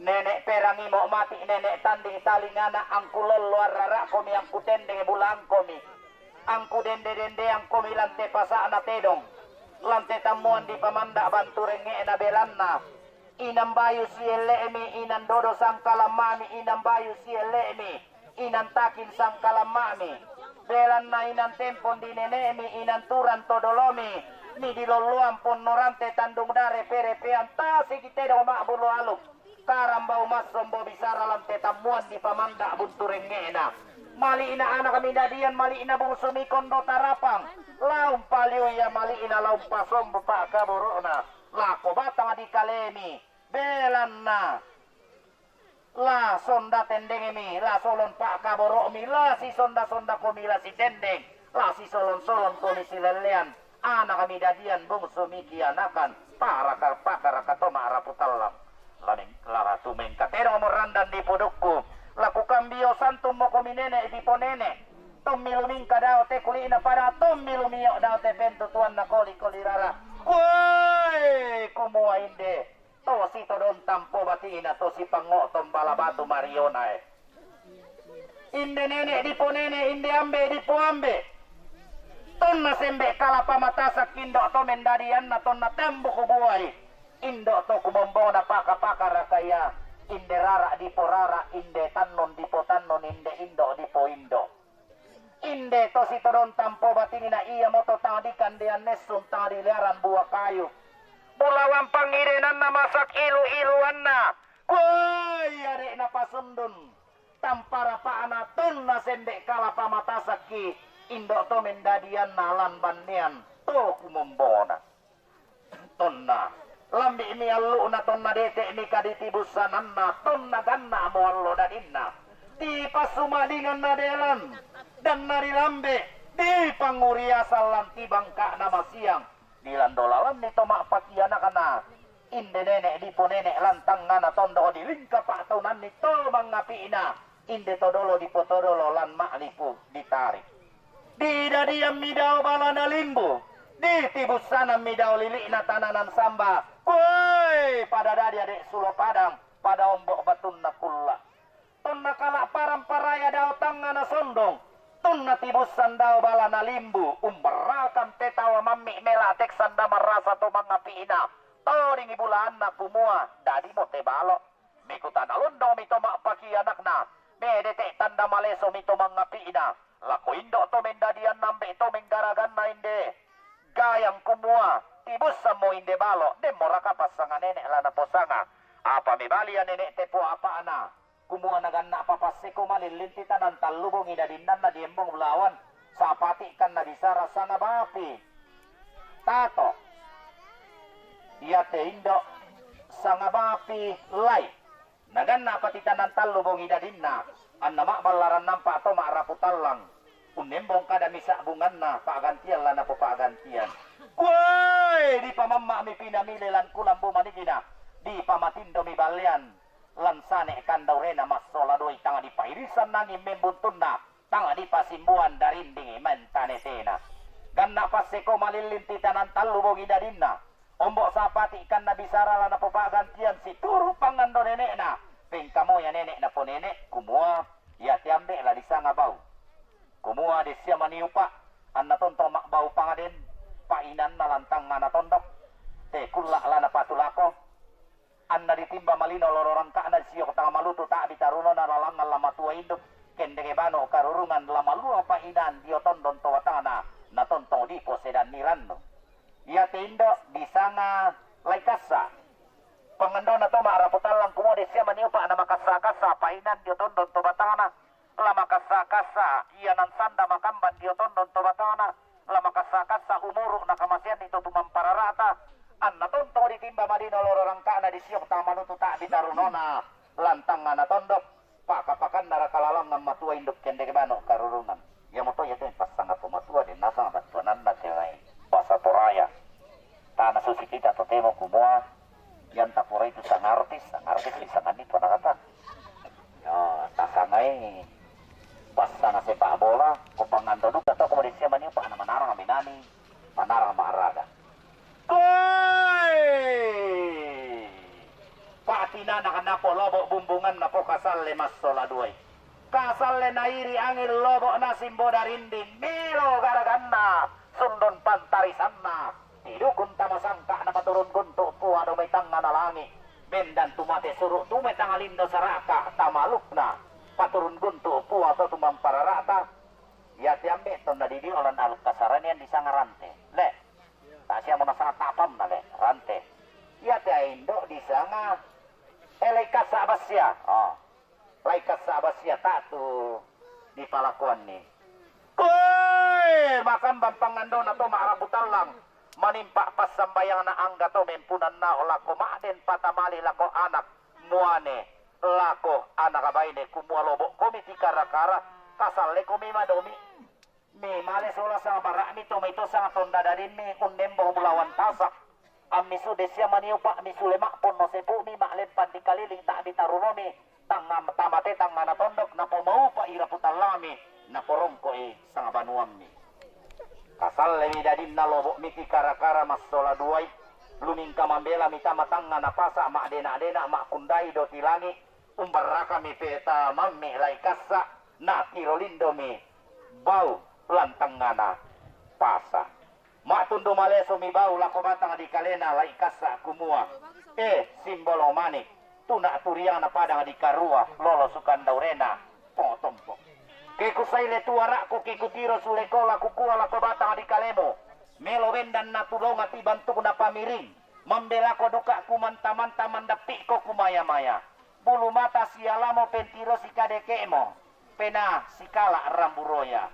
Nene' perangimo mati' nene' tanding talingana angku lollo arrara'komi angku tendeng bulangkomi. Angku dende-dendeangkomi lante pasa'na tedong. Lante tammuan dipamanda' bantu rengnge'na belanna. Inang bayu sielle'mi, inang dodo sangkalamma'mi, inang bayu sielle'mi. Inang takin sangkalamma'mi, belanna inang tempon di nene'mi, inang turan to dolomi, mi dilolloang ponnorante tandung dare perepean tasigi tedong ma'bulu aluk, karambau massombo bisara lante tammuan dipamanda' buntu rengnge'na. Mali'na anak midadian, mali'na bungsumi kondo tarapang, laung paliu ia mali'na laung pasombo pa'kaboro'na, lako batang dikalemi, belanna La sonda tendengmi, la solon pa'kaboro'mi, la sisonda-sondakomi, la sitendeng, la sisolon-solonkomi silellean, anakmi dadian bungsumi kianakan, paraka-, pakaraka to ma'rapu tallang. La meng-, la tumengka tedong mo randan di pudukku, la kukambio santummokomi nene' dipo nene'. Tommi lumingka dao te kuli'na pada, tommi lumio' dao te pentutuanna koli-koli rara. Woi, kumua inde. To sitodong tampo batina to sipangngo'tong bala batu marionae. Inde nene' dipo nene', inde ambe' dipo ambe'. Tonna sembe' kalapa matasak indo' to mendadianna tonna tambuk buai. Indo' to kumombongna paka-paka raka ia, inde rara' dipo rara', inde tannun dipo tannun, inde indo' dipo indo'. Inde to sitodong tampo batingna iamoto tang dikandean nessun tang dilearan bua kayu. Bulawang pangidenanna masak ilu-iluanna. Woi, ade' napasundun. Tampa rapa'na tonna sembe' kalapa matasakki, indo' to mendadianna lan bannean to kumombona. Tonna lambi'mi allu'na, tonna dete'mi kaditibussananna, tonna ganna'mo allo dadinna. Dipassumadinganna delan, danna dilambe, dipanguriasan lan tibangka'na masiang. Dilando lalanni to ma'pakianakna, inde nene' dipo nene' lan tangngana tondok dilingka pa'taunanni to mangapi'na. Inde to dolo dipo to dolo lan ma'lipu ditarik. Didadiammi dao balana limbu, ditibussanammi dao lili'na tananan samba. Woi, pada dadi ade' sulo padang, pada ombo' batunna kulla'. Tonna kala' paramparaya dao tangngana sondong, tonna tibussan dao balana limbu, umbarrakan te tawa mammi' mela' tek sanda marasa to mangapi'na, todingi bulaanna kumua, dadimo te balo'. Mikutana londongmi to ma'pak Maleso mi to mangapi'na, lako indo' to mendadianna, ambe' to menggaraganna inde gayang, kumua, tibussammo inde balo', demmo raka passanga nene' la naposanga. Apa mebali ia nene' te poapa'na, kumua, naganna' papasseko malillin titanan tallu bongi dadinnanna di Embong Bulawan, sapati'kan nabisara sanga bapi tato. Iate indo' sanga bapi lai. Naganna' patitanan tallu bongi dadinna, anna ma'ballaran nampa' to ma'rapu tallang. Unnembong kada misa' bunganna, pa'gantian la napopa'gantian. Woi, dipamamma'mi pinamile lan kulambu manigina, dipamatindomi ballean lan sane' kandaurena massola doi, tang dipairisan angin membuntunna, tang dipasimbuan darinding mentanetena. Ganna' passeko malillin titanan tallu bongi dadinna, ombo' sapati'kan nabisara la napopa'gantian situru' pangando nene'na, pengkamoya nene' naponene', kumua, iate ambe' la disanga bau. Kumua, dessia maniupa', anna tontong ma'bau pangaden, pa'inanna lan tangngana tondok, te kulla' la napatulako, anna ditimba malino lolo rangka'na, disio tang malutu ta'bi tarunona, lalangngan la matua induk, kendeke bano' karurungan, la malua pa'inan dio tondon to batangna, natontong diposedanni rannu. Iate indo' disanga Lai Kassa'. Pangandona to ma'rapu tallang, kumua, dessia maniupa' na makassa'-kassa' pa'inan dio tondon to batangna, la makassa'-kassa' ia nan sanda makamban dio tondon to batangna, la makassa'-kassa' umuru' na kamaseanni to tumamparara'ta, anna tontong ditimba malino loro rangka'na, disio tang malutu ta'bi tarunona lan tangngana tondok, paka-pakanna raka lalangngan matua induk kendeke bano' karurungan. Iamoto ia te passanga to matua, den nasang battuananna te mai. Basa Toraya. Tana susi kita totemo kumua, ianta pura itu sangartis, sangartis disanganni to nakata. Yo, tasangai passana sepak bola, ko pangando duka to, ko dessia maniupa' na manarang minani, manarang ma'raga. Koi! Pa'tinana napo lobo' bumbunganna pokasalle massola duai. Kasalle nairi' angin lobo' nasimbo darinding, melo garaganna sundon pantarisanna, tidukun tama sangka' napaturun guntu' pua dao mai tangngana langi', bendan tu mate suru' tu mai tangalindo saraka' tama alukna, paturun guntu' pua to tumamparara'ta. Iate ambe' tonna didio lan aluk kasaranian disanga Rante. Le, ta siamo nasanga tapamna le, Rante. Iate aindo' disanga, eh, Lai Kassa' Bassia. Oh. Lai Kassa' Bassia ta'tu dipalakuanni. Koi, makamban pangandona to ma'rapu tallang, manimpa' passambayangna angga to mempunannao lako ma'den patamali lako anak muane, lako anak baine, kumua, lobo' komi tikara-kara, kasalle komi madomi. Mi male sola sabara'mi to mai to sanga tonda dadimmi unnembong bulawan tasa'. Ammi su dessia maniupa' mi sule ma'ponno sepu'mi ma'lempan dikaliling ta'bi tarunomi, tangnga-, tamate tangngana tondok, napomaupa' ira putallami, naporongko'i sanga banuammi. Kasallemi dadinna lobo' mi tikara-kara massola duai, lumingka mambelami tama tangngana pasa' ma'dena'-dena' ma'kundai doti langi', umbarrakami peta mammi Lai Kassa', natiro lindomi bau lan tangngana pasa'. Ma'tundu malesomi bau lako batang dikalena Lai Kassa' kumua, eh, Simbolong Manik, tuna turiangna padang dikarua, lolo sukandaurena Pongotompo. Ke kusaile tu ara'ku, ke kutiro suleko, la kukua lako batang dikalemu, melo bendan natulonga ti bantukna pamiring, mambelako duka'ku manta-manta mandappi'ko kumaya-maya. Bulu mata sialamo pentiro sikadeke'mo, pena sikala' rambu roya.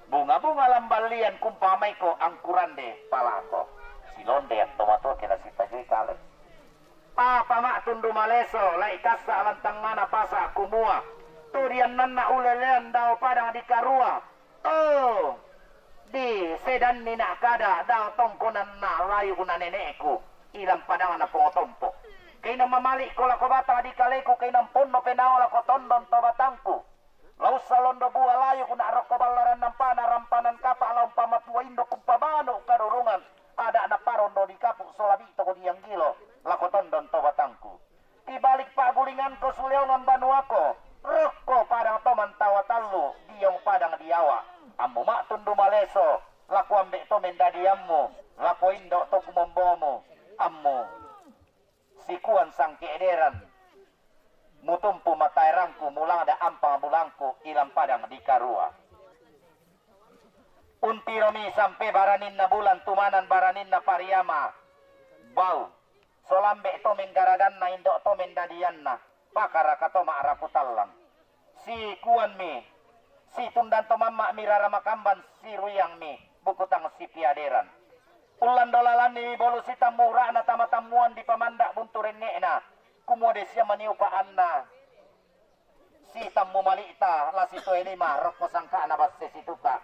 Bunga-bunga lamballian kumpamaiko angkurande palako. Silonde atto matoa kena sipajui kale. Apa ma'tundu maleso Lai Kassa' lan tangngana pasa' kumua, to diannanna ulelean dao padang dikarua, to disedanni na'kada dao tongkonanna layukna nene'ku ilan padangna Pongotompo. Kaina mamali'ko lako batang dikaleku, kaina ponno penao lako tondon to batangku. La ussalondo bua layuk na'rokko ballaran nampana rampanan kapa' la umpamatua induk umpabanu' kadurungan, ada'na parondo dikapu' sola bi'toko dianggilo lako tondon to batangku. Tibalik pa'gulingangko suleongan banuako, rokko padang to mantawa tallu, diong padang diawa. Ammu ma'tundu maleso lako ambe' to mendadiammu, lako indo' to kumombomu, ammu sikuan sangke'deran Mutumpu mataerangku, mulangda ampang bulangku, ilang padang di karua. Untiromi sampe baraninna bulan, tumanan baraninna pariama bau. Solambe to menggaraganna, indo to mendadianna, pakaraka to ma'rapu tallang. Sikuanmi, situndan to mamma'mi rara makamban, siruiangmi buku tang sipiaderan. Ullan dolalanni bolu sitammu ura'na tama tammuan dipamanda buntu rengnge'na, kumua de sia maniupa anna sitammu mali'ta la sitoe lima rokko sangka'na basse situka.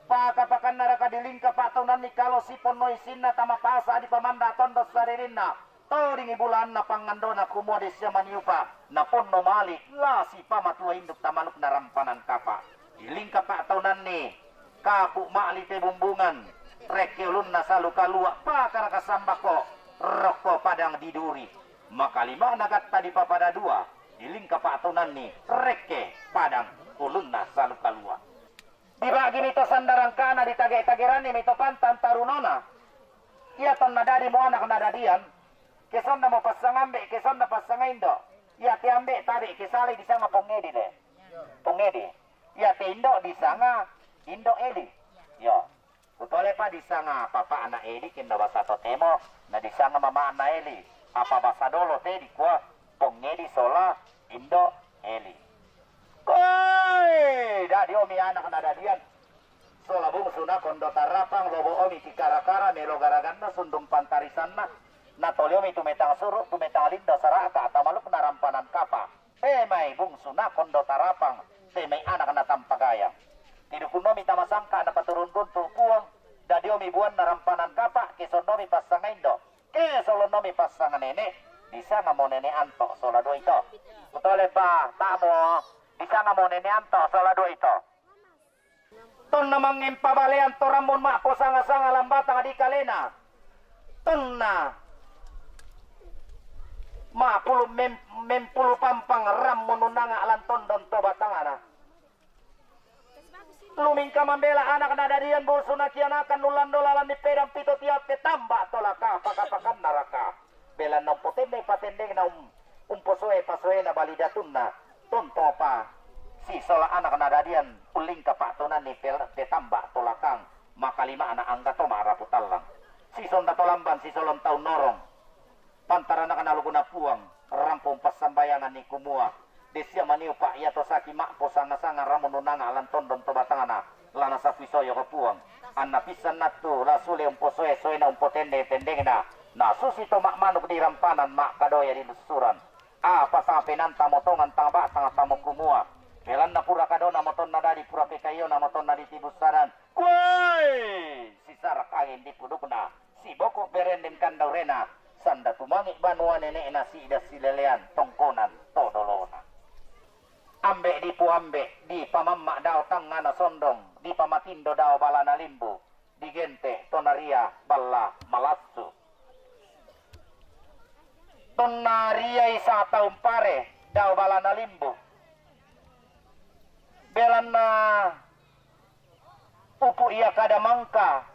Paka-pakanna raka dilingka pa'taunanni kalo siponno isinna tama pasa dipamanda tondo saririnna, todingi bulanna pangandona kumua de sia maniupa, naponno mali' la sipamatua induk tamalukna rampanan kapa'. Dilingka pa'taunanni kapu' ma'li te bumbungan, rekke ulunna salu kalua', pakaraka sambako rokko padang diduri. Makalima'na gatta dipapada dua, dilingka pa'taunanni rekke padang ulunna salu kalua'. Diba'gimi to sanda rangkana, ditage-tageranni mi to pantan tarunona. Ia tonna dadi mo anak nadadian, kesonna mo passang ambe', kesonna passang indo'. Ia te ambe' tabe' kesalai disanga pongngedi le. Pongngedi. Ia te indo' disanga indo' eli. Yo. Kutolepa disanga papa'na eli, kenna basa totemo, na disanga mama'na eli. Apa basa dolo te dikua pongngedi sola indo' eli. Koi, dadi omi anak nadadian. Sola bungsuna kondo tarapang, lobo omi ki kara-kara, melo garaganna sundung pantarisanna. Natoli omi tu metang suru', tu metang lindo sara'ta, tamalukna rampanan kapa'. Te mai bungsuna kondo tarapang, te mai anakna tampagaya. Tidukunnomi tama sangka' napaturun runtu' Puang, dadi omi buanna rampanan kapa', kesonnomi passanga indo', kesolonnomi passanga nene', disanga mo nene' anto' sola dua ito. Kutolepa, ta'mo, disanga mo nene' anto' sola dua ito. Tonna mangempa balean to rammun ma'posanga-sanga lambatang di kalena. Tonna ma'pulu mem-, mempulu pampang rammun unnanga lan tondon to batangana. Lumingka mambela anak nadadian, bungsu nakianakan, nullan dolalanni pedang pito tiang, petamba tolaka, paka-pakanna raka. Belanna umpotenne patennengna, um-, umposoe-pasoena bali datunna. Tontopa sisola anak nadadian, ullingka pa'taunanni pel-, petamba tolakang, makalima'na angga to ma'rapu tallang. Sisonda to lamban, sisolon taun norong. Pantaranakna lukuna Puang, rampo umpassambayanganni kumua, de sia maniupa' ia to saki ma'posanga-sanga rammun unnanga lan tondon to batangana, la nasapui soyoko Puang. Anna pissan nattu la sule umposoe-soena, umpotenne-tennengna, nasusi to ma'manuk di rampanan, ma'kadoya di lussuran. Apa sapenanta motongan tang batang tamo kumua, belanna pura kadona motonna dadi, pura pekaiona motonna ditibussanan. Kuai! Sisarak angin di pudukna, siboko' berendeng kandaurena, sanda tumangi' banua nene'na si'da silelean tongkonan to dolona. Ambe' dipoambe', dipamamma' dao tangngana sondong, dipamatindo dao balana limbu, digente' to naria balla malassu. Tonna riai sata umpare dao balana limbu. Belanna upu' ia kada mangka,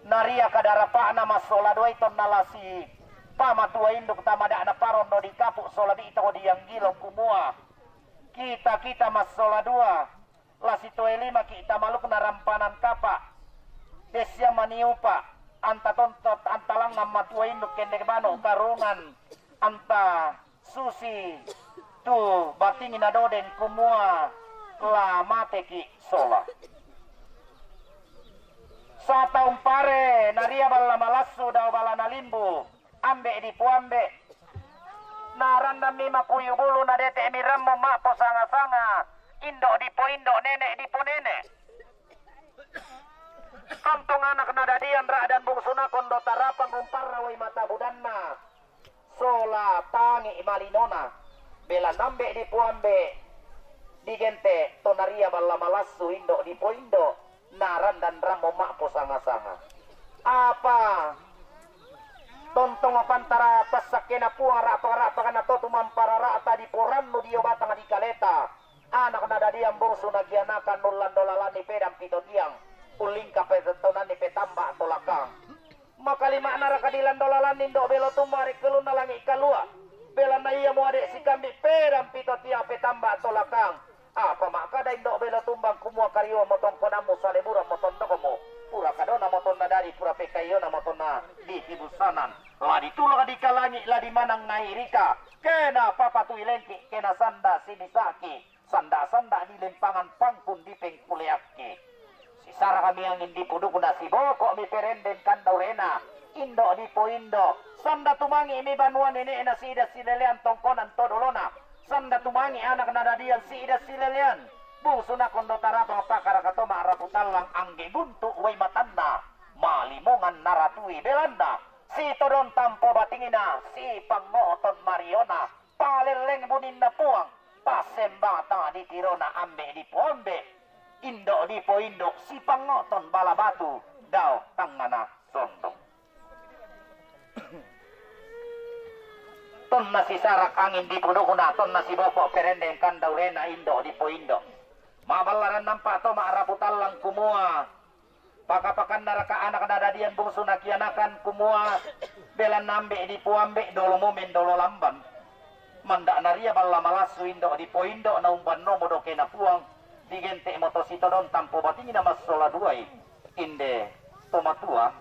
naria kada rapa'na massola duai tonna la sipamatua induk tamada'na parondo di kapu' sola bi'to dianggilo kumua, kita-kita massola dua, la sitoe lima ki' tamalukna rampanan kapa', de sia maniupa', anta tontot, anta langngang matua induk kendek bano' karungan, anta susi tu batingna dodeng kumua la mate ki' sola. Sata umpare naria balla malassu dao balana limbu, ambe' dipoambe'. Narandammi makuyu bulu, nadete'mi rammu ma'posanga-sanga, indo' dipoindo', nene' diponene'. Tontong anak nadadian ra'dan bungsuna kondo tarapang umparrawai mata budanna sola tangi' malinona, belanna ambe' dipoambe', digente' to naria balla malassu, indo' dipoindo', narandan rammu ma'posanga-sanga. Apa tontong pantara passakkena Puang, ra'pang-ra'panganna to tumampa rara'ta diporannu dio batang di kaleta, anak nadadian bungsu nakianakan, nullan dolalanni pedang pito tiang, ullingka pesettonanni petamba tolakang. Makalima'na raka dilan dolalanni indo' belo tumma rekke ulunna langi' kalua'? Belanna iyamo ade' sikambi' pedang pito tiape tamba' tolakang. Apa ma'kada indo' belo tumbang kumua kariwa motongkonammu saleburan motondokmu. Pura kadona motonna dari pura pekaiona motonna di tibusanan. La ditulak dikalangi la dimanang ngairika. Kena papatui lengki kena sanda sibisaki. Sanda-sanda di lempangan pangkun di pengkuleakki. Sisara kami angin di pudukna siboko mi perendeng kandaurena. Indo' dipoindo'. Sanda tumangi mi banua nene'na sida silelean tongkonan todolona. Sanda tumangi anak nadadian sida silelean. Bungsuna kondo tarapang pakara katoma rapu tallang angge guntu wai matanna. Malimongan naratui belanna. Sitodong tampo batingna. Sipangngoton mariona. Palelleng buninna Puang, passembata ditirona ambe' dipoambe', indo' dipoindo' sipangngoton bala batu dao tangngana sondong. Tonna sisarak angin dipudukna, tonna siboko' perendeng kandaurena indo' dipoindo'. Maballaran nampa' to ma'rapu tallang kumua, Pakapakanna raka anak nadadian bungsu nakianakan kumua, belanna ambe' dipoambe' dolo momen dolo lamban. Manda'na ria balla malassu indo' dipoindo' naumbanno modokena Puang, digente' moto sitodong tampo batingna massola duai. Inde tomatua,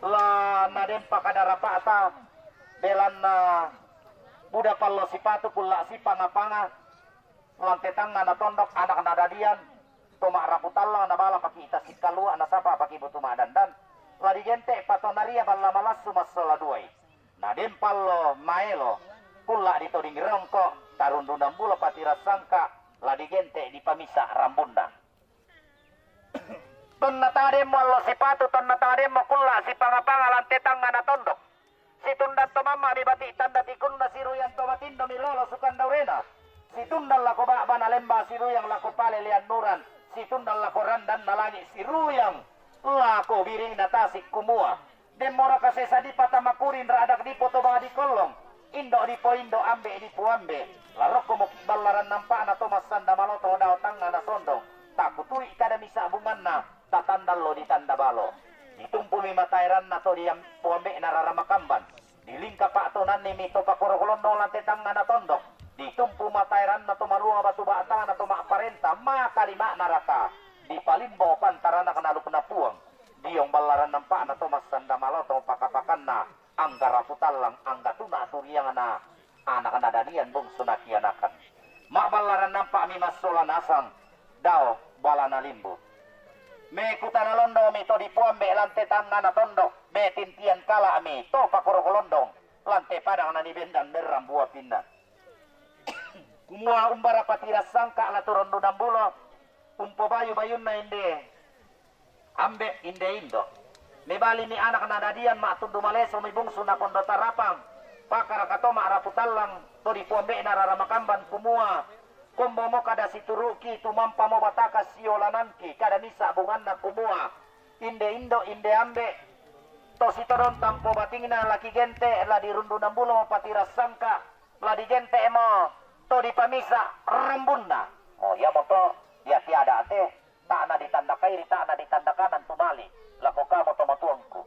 la naden pakada rapa'ta, belanna buda pallo sipatu kulla' sipanga-panga, lante tangnga natondok anak nadadian, to ma'rapu tallang nabala paki' tasikkalua' nasapa paki' butu ma'dandan, la digente' patona ria balla malassu massola duai. Naden pallo maelo, kulla' ditoding rongko', tarundunan bulo patirassangka, la digente' dipamisa' rambunna. Tonna tademmo allo sipatu, tonna tademmo kulla' sipanga-panga lante tangnga natondok. Situndan to mamma' mi bati' tanda tikunna siruyang to matindo mi lolo sukandaurena. Situndan lako ba'bana lemba siruyang lako pale liannuran. Situndan lako randanna langi' siruyang lako biringna tasik kumua. Demmoraka sesa dipatama kuring ra'dak dipoto bang dikollong. Indo' dipoindo' ambe' dipoambe'. La rokkomoki' ballaran nampa'na to massanda maloto dao tangnga nasondong. Takutui kada misa' bunganna. Tatandallo ditanda balo. Ditumpumi mataeranna to diam-, poambe'na rara makamban. Dilingka pa'tonanni mi to pakoro kolondong lante tangnga natondok. Ditumpu mataeranna to maluang batu ba'tana to ma'parenta, makalima'na raka. Dipalimbo pantaranak nalukna Puang. Diong ballaran nampa'na to massanda maloto pakapakanna. Angga rapu tallang, angga tuna turiangna. Anak nadadian bungsu nakianakan. Ma'ballaran nampa'mi massola nasang, dao balana limbu. Me kutana londong mi to dipoambe' lante tangnga natondok, me tintian kala'mi to pakoro kolondong, lante padang nanibendan berrang buapinna. Kumua umbara patirassangka la turundunan bulo, umpobayu-bayunna inde ambe' inde indo'. Mebalimi anak nadadian ma'tundu maleso mi bungsu nakondo tarapang. Pakara katoma rapu tallang to dipoambe'na rara makamban kumua, kombomo kada situru'ki tumampamo bataka siolanangki kada misa' bunganna kumua, inde indo' inde ambe'. To sitodong tampo batingna laki gente' la dirundunan bulo patirassangka la digente'mo to dipamisa' rambunna. Oh, iamoto ia tiada te. Ta'na ditandakai ri ta'na ditandakanan tumali lako kamo tomatuangku.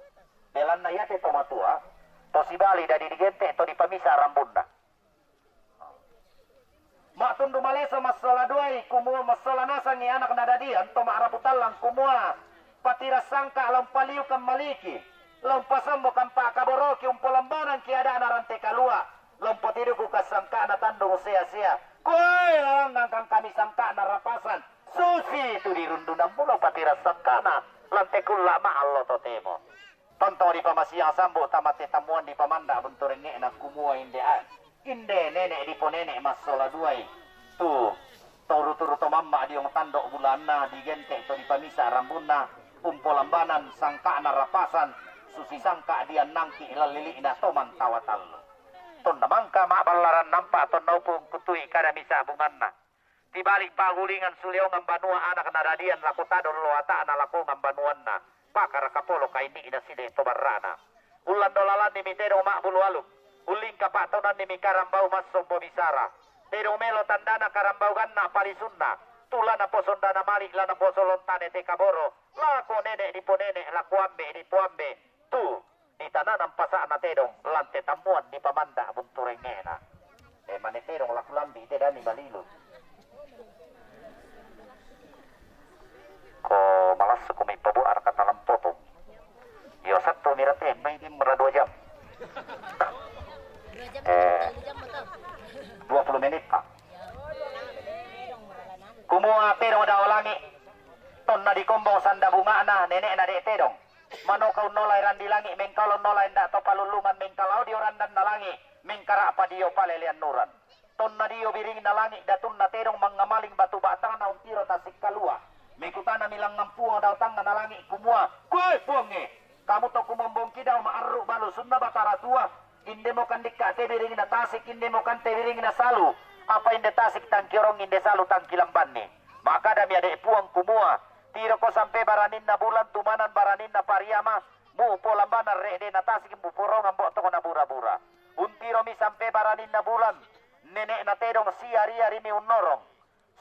Belanna iate tomatua, to sibali dadi digente' to dipamisa' rambunna. Ma'tundu maleso massola duai, kumua massola nasangi anak nadadian to ma'rapu tallang kumua, patirassangka la umpaliukan maliki, la umpasombokan pa'kaboroki, umpolambanangki ada'na rante kalua', la umpotiduku kassangka'na tandung sea-sea. Koe la langngangkan kami sangka'na rapasan, Susi tu dirundunan bulo patirassangkana, lante kulla' ma'allo totemo. Tonto dipamasiang sambu tamatte tammuan dipamanda' buntu rengnge'na kumua inde a-, inde nene' diponene' massola duai. Tu turu-turu to mamma' diong tando' bulanna digente' to dipamisa' rambunna, umpolambanan sangka'na rapasan, susi sangka' diannangki' lallili'na to mantawa tallu. Tonna mangka ma'ballaran nampa' tonna upung kutui kada misa' bunganna. Tibali' pa'gulingan suleongan banua anak nadadian lako tadong lo ata'na lakongan banuanna, pakara kapolo kainni'na side to barra'na. Ullando lalanni mi tedong ma'bulu aluk, ullingka pa'tonanni mi karambau massombo bisara. Tedong melo tandana karambau ganna' palisunna, tulana posondana mali' lana posolong tane te kaboro, lako nene' diponene' lako ambe' dipoambe', tu ditananang pasa'na tedong lante tammuan dipamanda' buntu rengnge'na. Eh, mane tedong laku lambi te dami malilu. Ko malassu ko mi pabu araka talampoto. Iyo, satu mira te, mai di mera dua jam. Eh, dua puluh menit, Pak. Kumua tedong dao langi. Tonna dikombong sanda bungana, nene'na de' tedong. Manoka unnolai randi langi, mengkalo unnolai nda to palulungan, mengkalao dio randanna langi, mengkara'pa dio palelean nuran. Tonna dio biringna langi datunna tedong mangngamaling batu batangna untiro tasik kalua. Mekutanami langngan Puang dao tangngana langi kumua, "Koe Puangnge, kamu to kumombongki dao ma'arru' balusunna Batara Tua. Indemo kan dikka' te biringna tasik, indemo kan te biringna salu. Apa inde tasik tangki orong, inde salu tangki lambanni?" Makkadami ade' Puang kumua, "Tiroko sampe baraninna bulan tumanan baraninna pariama, mupo lambanan re'dena tasik muporongan bo'tokna bura-bura. Untiromi sampe baraninna bulan, nene'na tedong siari-arimi unnorong.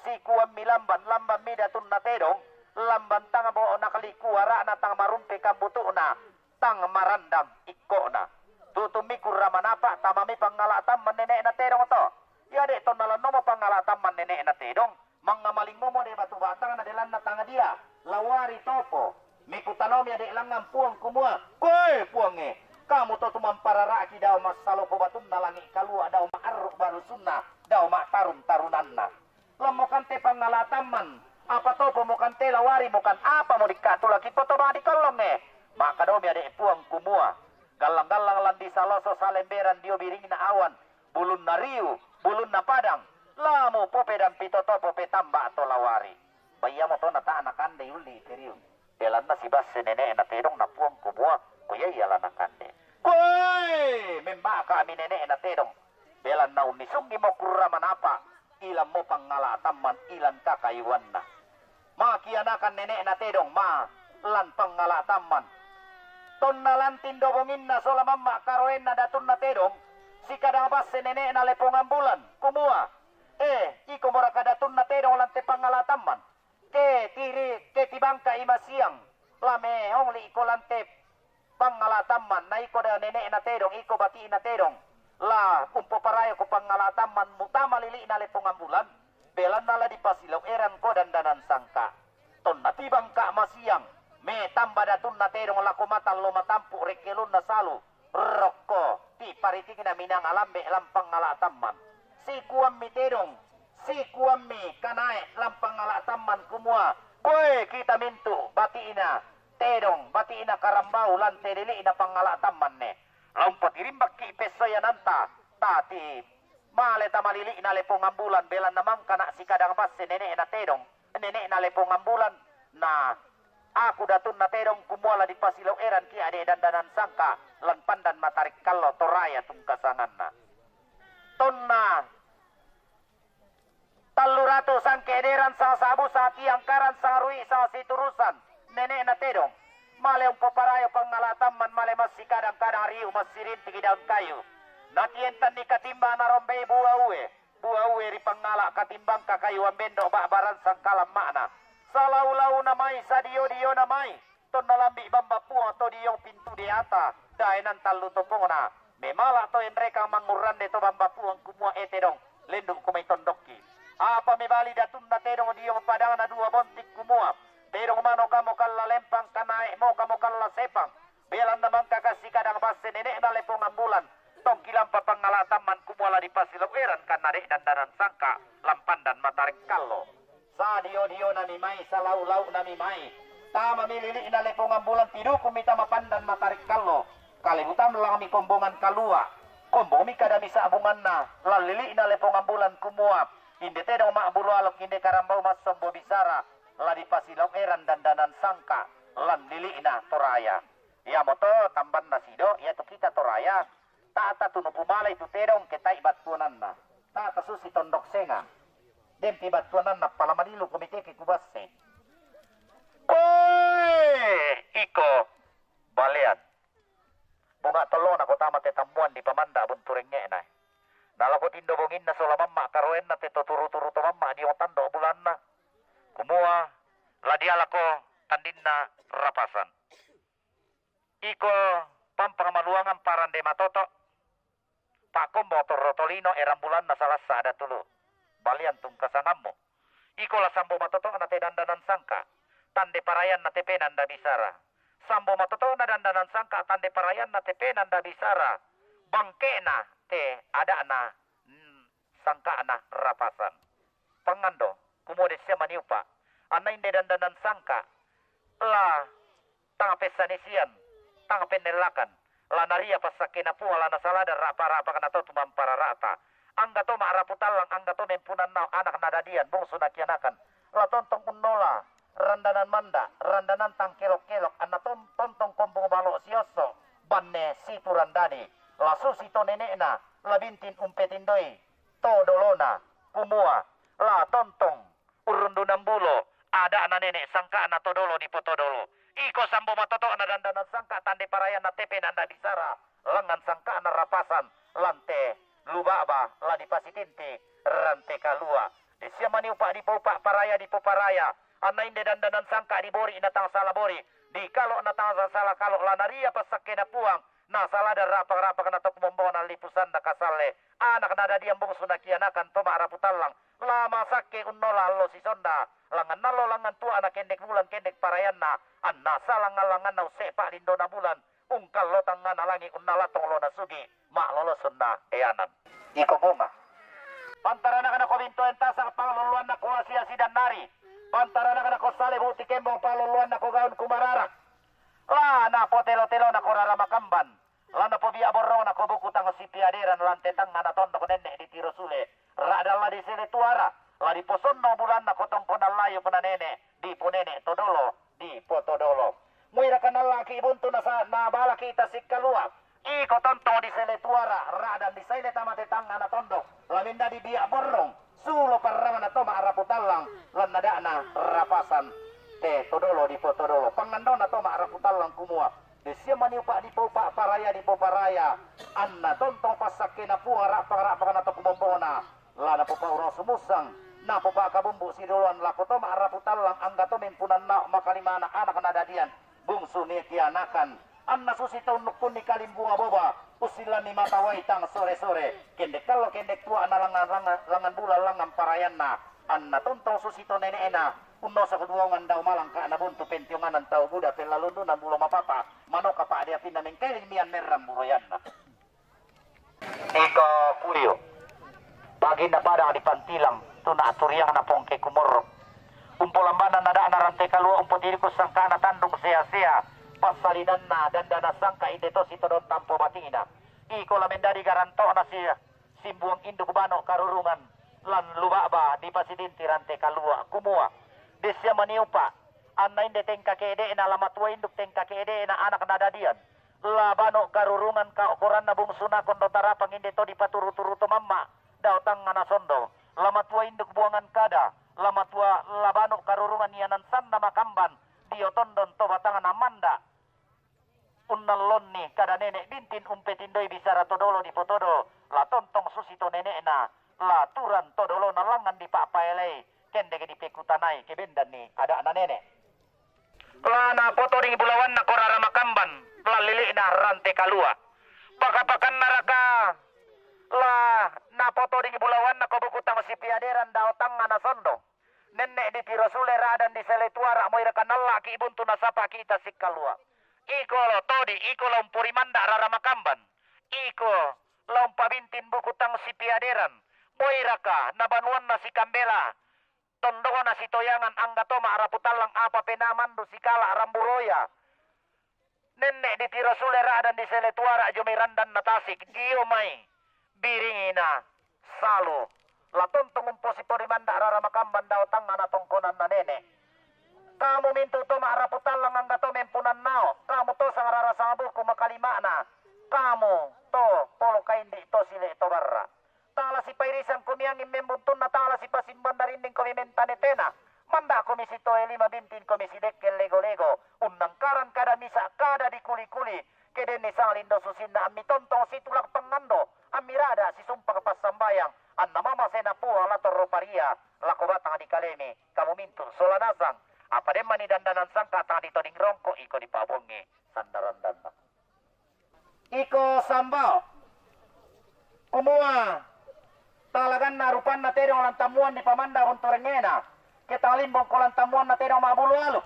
Sikuammi lamban, lambanmi datunna tedong, lamban tang bo'na kaliku ara'na, tang marumpe kambutu'na, tang marandang ikko'na. Tutummi kurra manapa', tamami pangngala' tamman nene'na tedong to. Iade' tonna lannomo pangngala' tamman nene'na tedong, mangngamaling momo de' batu batangna de' lanna tang dia, lawari topo." Mekutanomi ade' langngan Puang kumua, "Koe Puangnge, kamu to tumamparara'ki dao massalopo batunna langi' kalua dao ma'arru' balusunna dao ma'tarun-tarunanna. Lammo kan te pangngala' tamman, apa topomo kan te lawari, mo kan apamo dikka' tu laki poto ma'dikollongnge?" Makkadami ade' Puang kumua, "Gallang-gallang lan disaloso salemberan dio biringna awan, bulunna riu, bulunna padang, la mupopedampi to topo petamba to lawari." Baiamo to nata' nakande ulli teriu. Belanna sibasse nene'na tedong na Puang kumua, "Ko iya, iya la nakande." "Koe, membaka'mi nene'na tedong. Belanna unnisungngimo kurra manapa', ilammo pangngala' tamman ilan kakayuanna." Makianakan nene'na tedong ma lan pangngala' tamman. Tonna lan tindo bonginna sola mamma' karoenna datunna tedong, sikadang basse nene'na Lepongan Bulan, kumua, "Eh, iko moraka datunna tedong lan te pangngala' tamman? Ke tiri, ke tibangka'i masiang, la mehong li'ko lan te pangngala' tamman, na iko da nene'na tedong, iko bati'na tedong, la umpoparayako pangngala' tamman mutama lili'na Lepongan Bulan, belanna la dipasilao' eranko dandanan sangka'. Tonna tibangka' masiang, metamba datunna tedong lako matallo matampu' rekkelunna salu, rokko tiparitingna minanga lambe' lan pangngala' tamman." Sikuammi tedong, sikuammi kanae lan pangngala' tamman kumua, "Koe kita mintu' bati'na tedong, bati'na karambau lan te lili'na pangngala' tammanne. La umpatirimbakki' pessoyananta, tati male tama lili'na Lepongan Bulan, belanna mangkana' sikadang basse nene'na tedong, nene'na Lepongan Bulan, na aku datunna tedong kumua la dipasilao' eranki' ade' dandanan sangka' lan pandan Matarikkallo Toraya tungkasanganna." Tonna tallu ratu sangke ederan, sasa'bu satiangkaran, sangarui sasiturusan nene'na tedong, male umpoparayo pangngala' tamman, male massikadang-kadang riu, massirintiki daun kayu. Natientanni katimbang narombei buaue, buaue ri pangngala' katimbang kakayuan bendo' ba'barang sangkalamma'na. Salau-launa mai, sadio-diona mai, tonna lambi' bamba Puang to diong pintu deata, daenan tallu topongna. Memala' to enrekang mangurrande to bamba Puang kumua, "E tedong, lendu'ko mai tondokki." Apa mebali datunna tedong diong padangna dua bontik kumua, "Tedong mano kamo kalla lempang, kanae mo kamo kalla sepang, belanna mangkaka sikadang basse nene'na Lepongan Bulan, tongki lampa pangngala' tamman kumua la dipasilao' eran kanna de' dandanan sangka' lan pandan Matarikkallo." Sadio-dionami mai, salau-lau'nami mai. Tamami lili'na Lepongan Bulan, tidukummi tama pandan Matarikkallo. Kalebu tamlangmi kombongan kalua'. Kombongmi kadami sa'bunganna lan lili'na Lepongan Bulan kumua, "Inde tedong ma'bulu alok, inde karambau massombo bisara, la dipasilao' eran dandanan sangka' lan lili'na Toraya." Iamoto tambanna sido, iatu kita Toraya, ta'ta tunu pumalai tu tedong ke ta'i battuananna. Ta'ta susi tondok senga'. Dempi battuananna, pala malilu komite ke kubasse. Koe iko balean. Bunga' tollona ko tama te tammuan dipamanda' buntu rengnge'na. Nalako tindo bonginna sola mamma' karoenna te to turu-turu to mamma' diong tando' bulanna. Kumua, la dialako tandinna rapasan. Iko pampang maluangan parande matoto', Pakkombo torro tolino e rambulanna salassa ada tulu. Balian tungkasangammu. Iko la sambo matoto'na te dandanan sangka, tande parayanna te penanda bisara. Sambo matoto'na dandanan sangka, tande parayanna te penanda bisara. Bangke'na te ada'na, mm, sangka'na rapasan. Pangando, kumua de sia maniupa. Anna inde dandanan sangka, la tang pessanisian, tang pennellakan, la naria passakkena Puang, la nasalada ra'pa-ra'pakna tau tumamparara'ta. Angga to ma'rapu tallang, angga to mempunannao anak nadadian, bungsu nakianakan. La tontong unnola randanan manda, randanan tang kelok-kelok, anna ton-, tontong kombong balo siosso, banne situ randadi. La susi to nene'na, la bintin umpetindoi to dolona, kumua, la tontong urrundunan bulo, ada'na nene sangka'na to dolo dipotodolo. Iko sambo matoto'na dandanan sangka, tande parayanna te penanda bisara, langngan sangka'na rapasan, lante luba'ba la dipasitinti rante kalua. De sia maniupa dipoupa paraya dipoparaya, anna inde dandanan sangka dibori na tang sala bori, dikalo na tang sala kalo, la naria passakkena Puang, nasalada ra'pa-ra'pakna to kumombona lipusanna kasalle, anak nadadian bungsu nakianakan to ma'rapu tallang, la masakke unnola allo sisonda, langngan allo, langngan tua'na, kendek bulan, kendek parayanna, anna salangngan-langnganna usse'pa lindona bulan, ungkallo tangngana langi, unnala tong lona sugi, ma'lolosunna eanan. Iko bunga. Pantaranakna ko bintoen tasang, panglolloanna ko asi-asi dannari, pantaranakna ko sale bu'ti kembong, panglolloanna ko gaun kumararak. La napotelo-telona ko rara makamban, la napobia borrongna ko buku tang sipiaderan, lante tangngana tondok, nenne' ditiro sule, ra'dan la disele tuara, la diposonno bulanna ko tongkonan layuk na nene, diponene to dolo, dipotodolo. Muiraka nallaki buntu nasa-, nabalaki tasikkalua. Iko tontong disele tuara, ra'dan disaile tama te tangngana tondok, la mendadi bia borrong, sulo parramana to ma'rapu tallang, lannada'na rapasan te to dolo dipotodolo. Pangandona to ma'rapu tallang kumua, de sia maniupa dipoupa paraya dipoparaya, anna tontong passakkena Puang, ra'pa-ra'pakna to kumombona, la napopaurau sumussang, napopakabumbu sidoloan lako to ma'rapu tallang, angga to mempunannao makalimana anak nadadian, bungsu nakianakan, anna susi to unnukkunni kalimbuang boba, ussillanni mata wai tang sore-sore, kendek allo, kendek tua'na, langngan, langngan, langngan bulan, langngan parayanna, anna tontong susi to nene'na, unnosok duaungan dao malangka, nabuntu pentionganan tau buda, pellalundunan bulo mapapa, manoka pa'de apinna, mengkailing mian merrang buroyanna. Iko kuyu, baginna padang dipantilang, tuna turiangna pongke kumorrok. Umpolambanan ada'na rante kalua, umpotidiku sangkana tandung sea-sea, passalinanna dandanan sangka, inde to sitodong tampo batina. Iko la mendadi garanto'na si-, simbuang induk bano karurungan, lan luba'ba dipasitinti rante kalua, kumua, de sia maniupa, anna inde tengka ke'de'na, la matua induk tengka ke'de'na anak nadadian, la bano karurungan kao koranna bungsuna kondo tarapang, inde to dipaturu-turu to mamma dao tangngana sondo, la matua induk buangan kada, la matua, la bano karurungan ianan sanna makamban dio tondon to batangna manda. Unnallonni kada nene bintin umpetindoi bisara to dolo dipotodo, la tontong susi to nene'na, la turan to dolona, langngan dipa'paelei, kendek dipekutanai, kebendanni ada'na nene. La napotoding bulawanna ko rara makamban, la lili'na rante kalua. Paka-pakanna raka la napotoding bulawanna ko buku tang sipiaderan dao tangngana sondo. Nenne' ditiro sule ra'dan disele tuara, moiraka nalla'ki buntu nasapa'ki tasikkalua. Iko lo todi, iko lo umpori manda rara makamban. Iko lo umpabintin buku tang sipiaderan. Moiraka na banuanna sikambela, tondona sitoyangan, angga to ma'rapu tallang, apa penaa mandu sikala rambu roya. Nenne' ditiro sule ra'dan disele tuara jo mai randanna tasik, dio mai biringina salu. La tontong umposi pori manda rara makamban dao tangngana tongkonanna nene. Kamu mintu to ma'rapu tallang, angga to mempunannao, kamu to sang rara sang buku makalima'na, kamu to polo kaindi to sile to barra. Tala sipairisang komi angin membuntunna, tala sipasimban darinding komi mentane tena. Manda komi sitoe lima, bintin komi sidekkel lego-lego. Unnangkaran kada misa, kada dikuli-kuli. Kedenni sang lindo susinna, ammi tontong situlak pangando, ammi rada sisumpak passambayang, anna mamasena Puang la torro paria lako batang dikalemi, kamu mintu sola nasang. Apa den mani dandanan sangka tang ditoding rongko, iko dipabongi sandarandanna. Iko sambao. Kumua, talaganna rupanna tedong lan tammuan dipamanda buntu rengngena, ke talimbong ko lan tammuanna tedong ma'bulu aluk.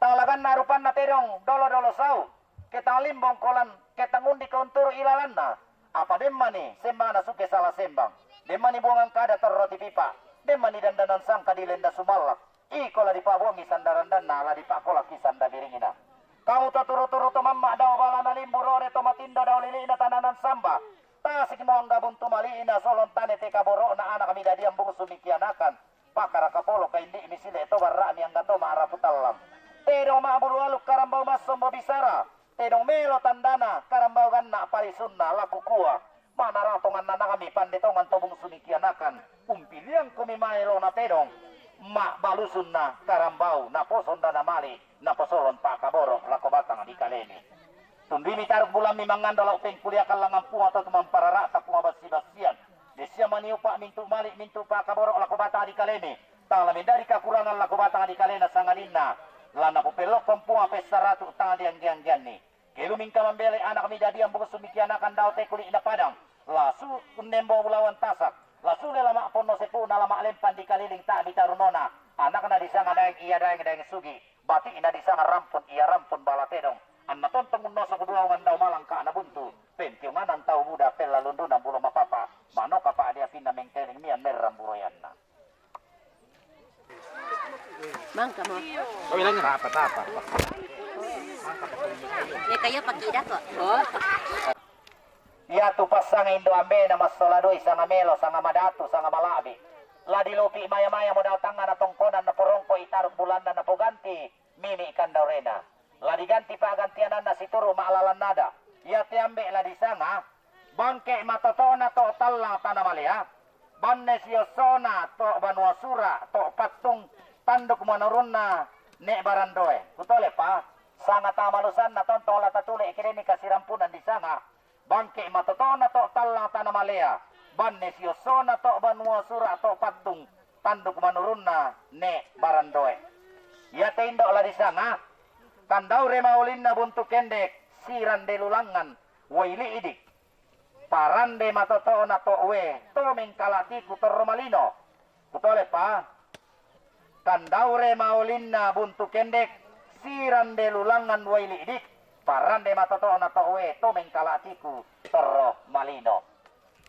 Talaganna rupanna tedong dolo-dolo sau, ke talimbong ko lan ke tangundi ko unturu ilalanna. Apa demmani sembana suke sala sembang, demmani buangan kada torro tipipa, demmani dandanan sangka dilenda sumallak. Iko la dipa'buangi sandarandanna, la dipa'kolakki sanda biringina. Kamu to turu-turu to mamma' dao balana limbu, rore to matindo dao lili'na tananan samba. Tasik muangga buntu mali'na, solong tane te kaboro'na, anak midadian bungsu mikianakan. Pakara kapolo kaindi'mi sile to barra'mi angga to ma'rapu tallang. Tedong ma'bulu aluk karambau massombo bisara. Tedong melo tandana karambau ganna' palisunna, la kukua. Manara tonganna nami pande tongan to bungsu mikianakan, umpiliangkomi mae lona tedong, ma'balusunna karambau, naposondana mali', naposolon pa'kaboro' lako batang dikalemi. Tunduimi taruk bulammi mangngando lao pengkuliakan langngan Puang to tumamparara'ta Puang bassi-bassian. Dessia maniupa' mintu' mali' mintu' pa'kaboro' lako batang dikalemi. Tang la mendadi kakurangan lako batang dikalena sangadinna la napopelokkon Puang pessaratu' tang diangge-anggeanni. Kelumi engka mambelai anak midadian bungsu mikianakan dao te kuli'na padang, la su unnembo bulawan tasak, la sule la ma'ponno sepu'na la ma'lempang dikaliling ta'bi tarunona, anakna disanga Daeng, ia Daeng, Daeng Sugi, bati'na disanga Rampun, ia Rampun bala tedong, anna tontong unnosok duaungan dao malangka' na buntu, pentionganan tau buda, pellalundunang bulo mapapa, manoka pa'diapinna mengkaling mian merrang buroyanna. Mangka mo. Oh, ilang apa, apa? Iya, kayo pakida ko. Oh. Iatu passanga indo' ambena massola doi, sanga melo, sanga madatu, sanga mala'bi. La dilupi' maya-maya modal tangnga na tongkonan, naporongko' i taruk bulanna, napoganti mimi' kandaurena. La diganti pa'gantiananna situru' ma'lalan nada. Iate ambe' la disanga Bangke' matoto'na to' tallang tana malea, banne siossona to' banua sura' to' pattung, tanduk manurunna ne' barandoe. Kutolepa, sanga tamalusanna tontong la tatule' ke denni kasirampunan disanga. Bangke' matoto'na to' tallang tana malea, banne siossona to' banua sura' to' pattung, tanduk manurunna ne' barandoe. Iate indo' la disanga Kandaure maulinna buntu kendek, sirande lulangngan uai li'dik. Parande matoto'na to' we to mengkala'tiku torro malino. Kutolepa, kandaure maulinna buntu kendek, sirande lulangngan uai li'dik, parande matoto'na to' we to mengkala'tiku torro malino.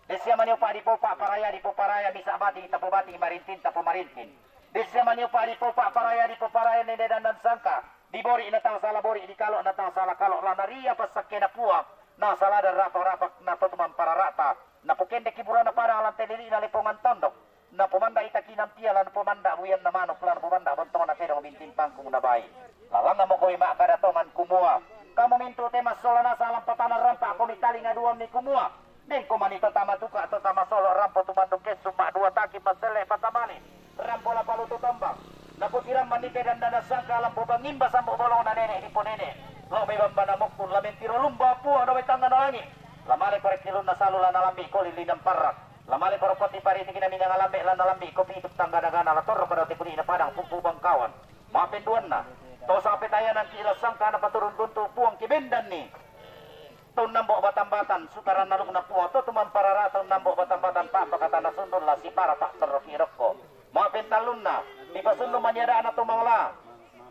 Dessia mani upa' dipopa' paraya dipoparaya, misa' bati' tapobati' marintin tapomarintin. Dessia mani upa' dipopa' paraya dipoparaya nende dandan sangka. Dibori' natang sala bori', dikalo' natang sala kalo', la naria passakkena Puang, nasala dan rapak-rapak na to tumamparara'ta, napokendeki burana padang lan te lili'na lepongan tondok, napomanda' ita kinampiang, la napomanda' buianna manuk, la napomanda' bontongna tedong binting pangkung nabai. Lalangngamo komi ma'kada tongan kumua, kamu mintu' te massola nasang lampatana rampa'komi talinga duammi kumua, dengko mani to tama tuka' to tama solo' rampo tumandung kessung ma'dua taki passelle' patamani. Rampo la palutu tombang. Napotirammanni te dandana sangka lampu bangimba sambo bolongna nene' diponene'. Lao mai bambana mukkun, la mentiro lumba Puang dao mai tangngana langi'. La male ko rekkilunna salu la nalambi' ko lillinang parrak. La male ko rokko tiparitiki na minanga lambe' la nalambi' ko pitu tangga dagana la torro ko dao te kuli'na padang pumpu bangkawan. Ma'penduanna, to sa'pe tayanangki' la sangka napaturun buntu Puang ki bendanni. To unnambo' batang-batang, sutaranna lukna Puang to tumamparara'ta unnambo' batang-batang pa'pakatana sundun la sipara pa'torroki' rokko. Ma'pentallunna, dipasundun mani ada'na to mangala,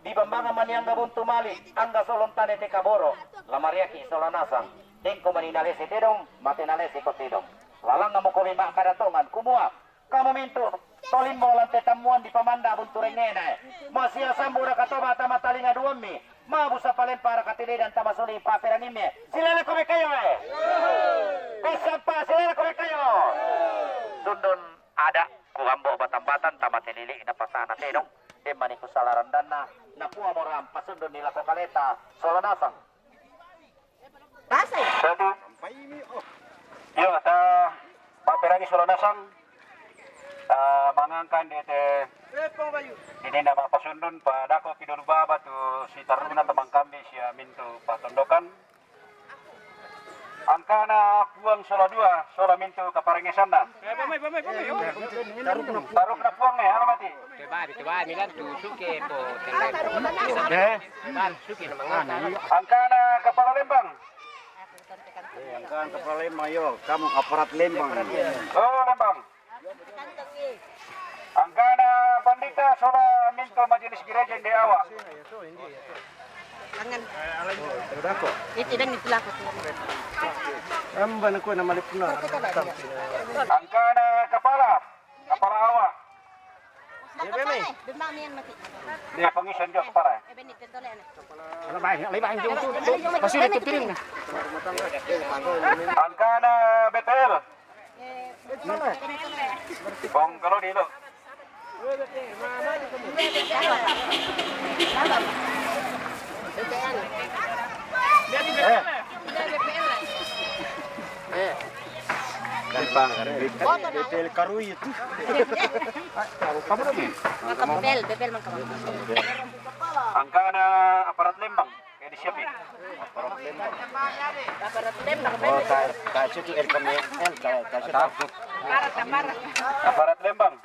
dibambangan mani angga buntu mali', angga solong tane te kaboro', la mariaki' sola nasang, dengko mani nalese tedong, mate nalese ko tedong. Lalangngamo komi ma'kada tongan, kumua, Kamu mintu' tolimbo lan te tammuan dipamanda' buntu rengngenae. Masiasambu raka toba tama talinga duammi, mabusa palempa raka te ledan tama suli' pa'perangimmi. Sileleko mekkayo e. Pissappa sileleko mekkayo. Sundun ada' ku ambo' batang-batang tama te lili'na pasana tedong. Demmani ku sala randanna, na Puang morang pasundunni lako kaleta sola nasang. Basai. Satu. Iyo, ta pa'perangi sola nasang, ta mangangkan di te dininna ma'pasundun, padako pidulu baba tu sitarruna tamangkambi sia mintu' patondokan. Angkana Puang sola dua, sola mintu' kaparengngesanna. Tarukna Puang ne, alamati. Coba, coba, Milan tu suke po. Eh? Angkana kapala lembang. Angkana kepala Lembang, yo, kamu aparat Lembang. Oh, Lembang. Angkana pandita sola minto majelis gereja nde awa. Tangan. Itu dan itu laku. Amba naku nama lepuna. Angkana kepala, kepala awa. Dia pengisan juga kepala. Lebih, lebih jauh tu. Masih ada kepiring. Angkana B T L. Bong kalau di lo. Eh. Eh. Gampang, gampang. B T L karui itu. Kamu lagi? Mangka Bebel, Bebel Mangka. Angkana aparat Lembang. Kayak di siapa? Aparat Lembang. Oh, tak, tak situ R K M L, tak, tak situ. Aparat Lembang.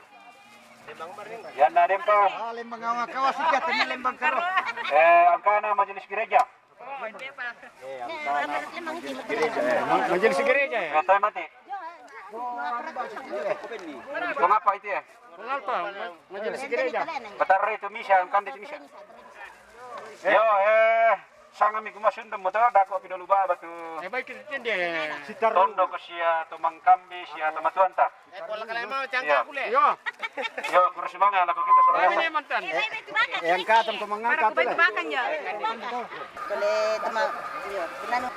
Yan na Lembang. Ah, Lembang awa kawa sikat ini Lembang karo. Eh, angkana majelis gereja. Majelis gereja ya. Kata mati. Mengapa itu ya? Mengapa? Majelis gereja. Betara itu misa, angkana itu misa. Yo, eh, sanga mi kumasundum moto dako pidolu baba tu. Eh, baik itu dia. Tondo ko sia to mangkambi sia to matuanta. Eh, pola kala mau cangka kule. Yo. Yo, kurus semangat lako kita. Ini mantan. Yang katam to mangangkat. Makan ya. Boleh teman. Yo, benar.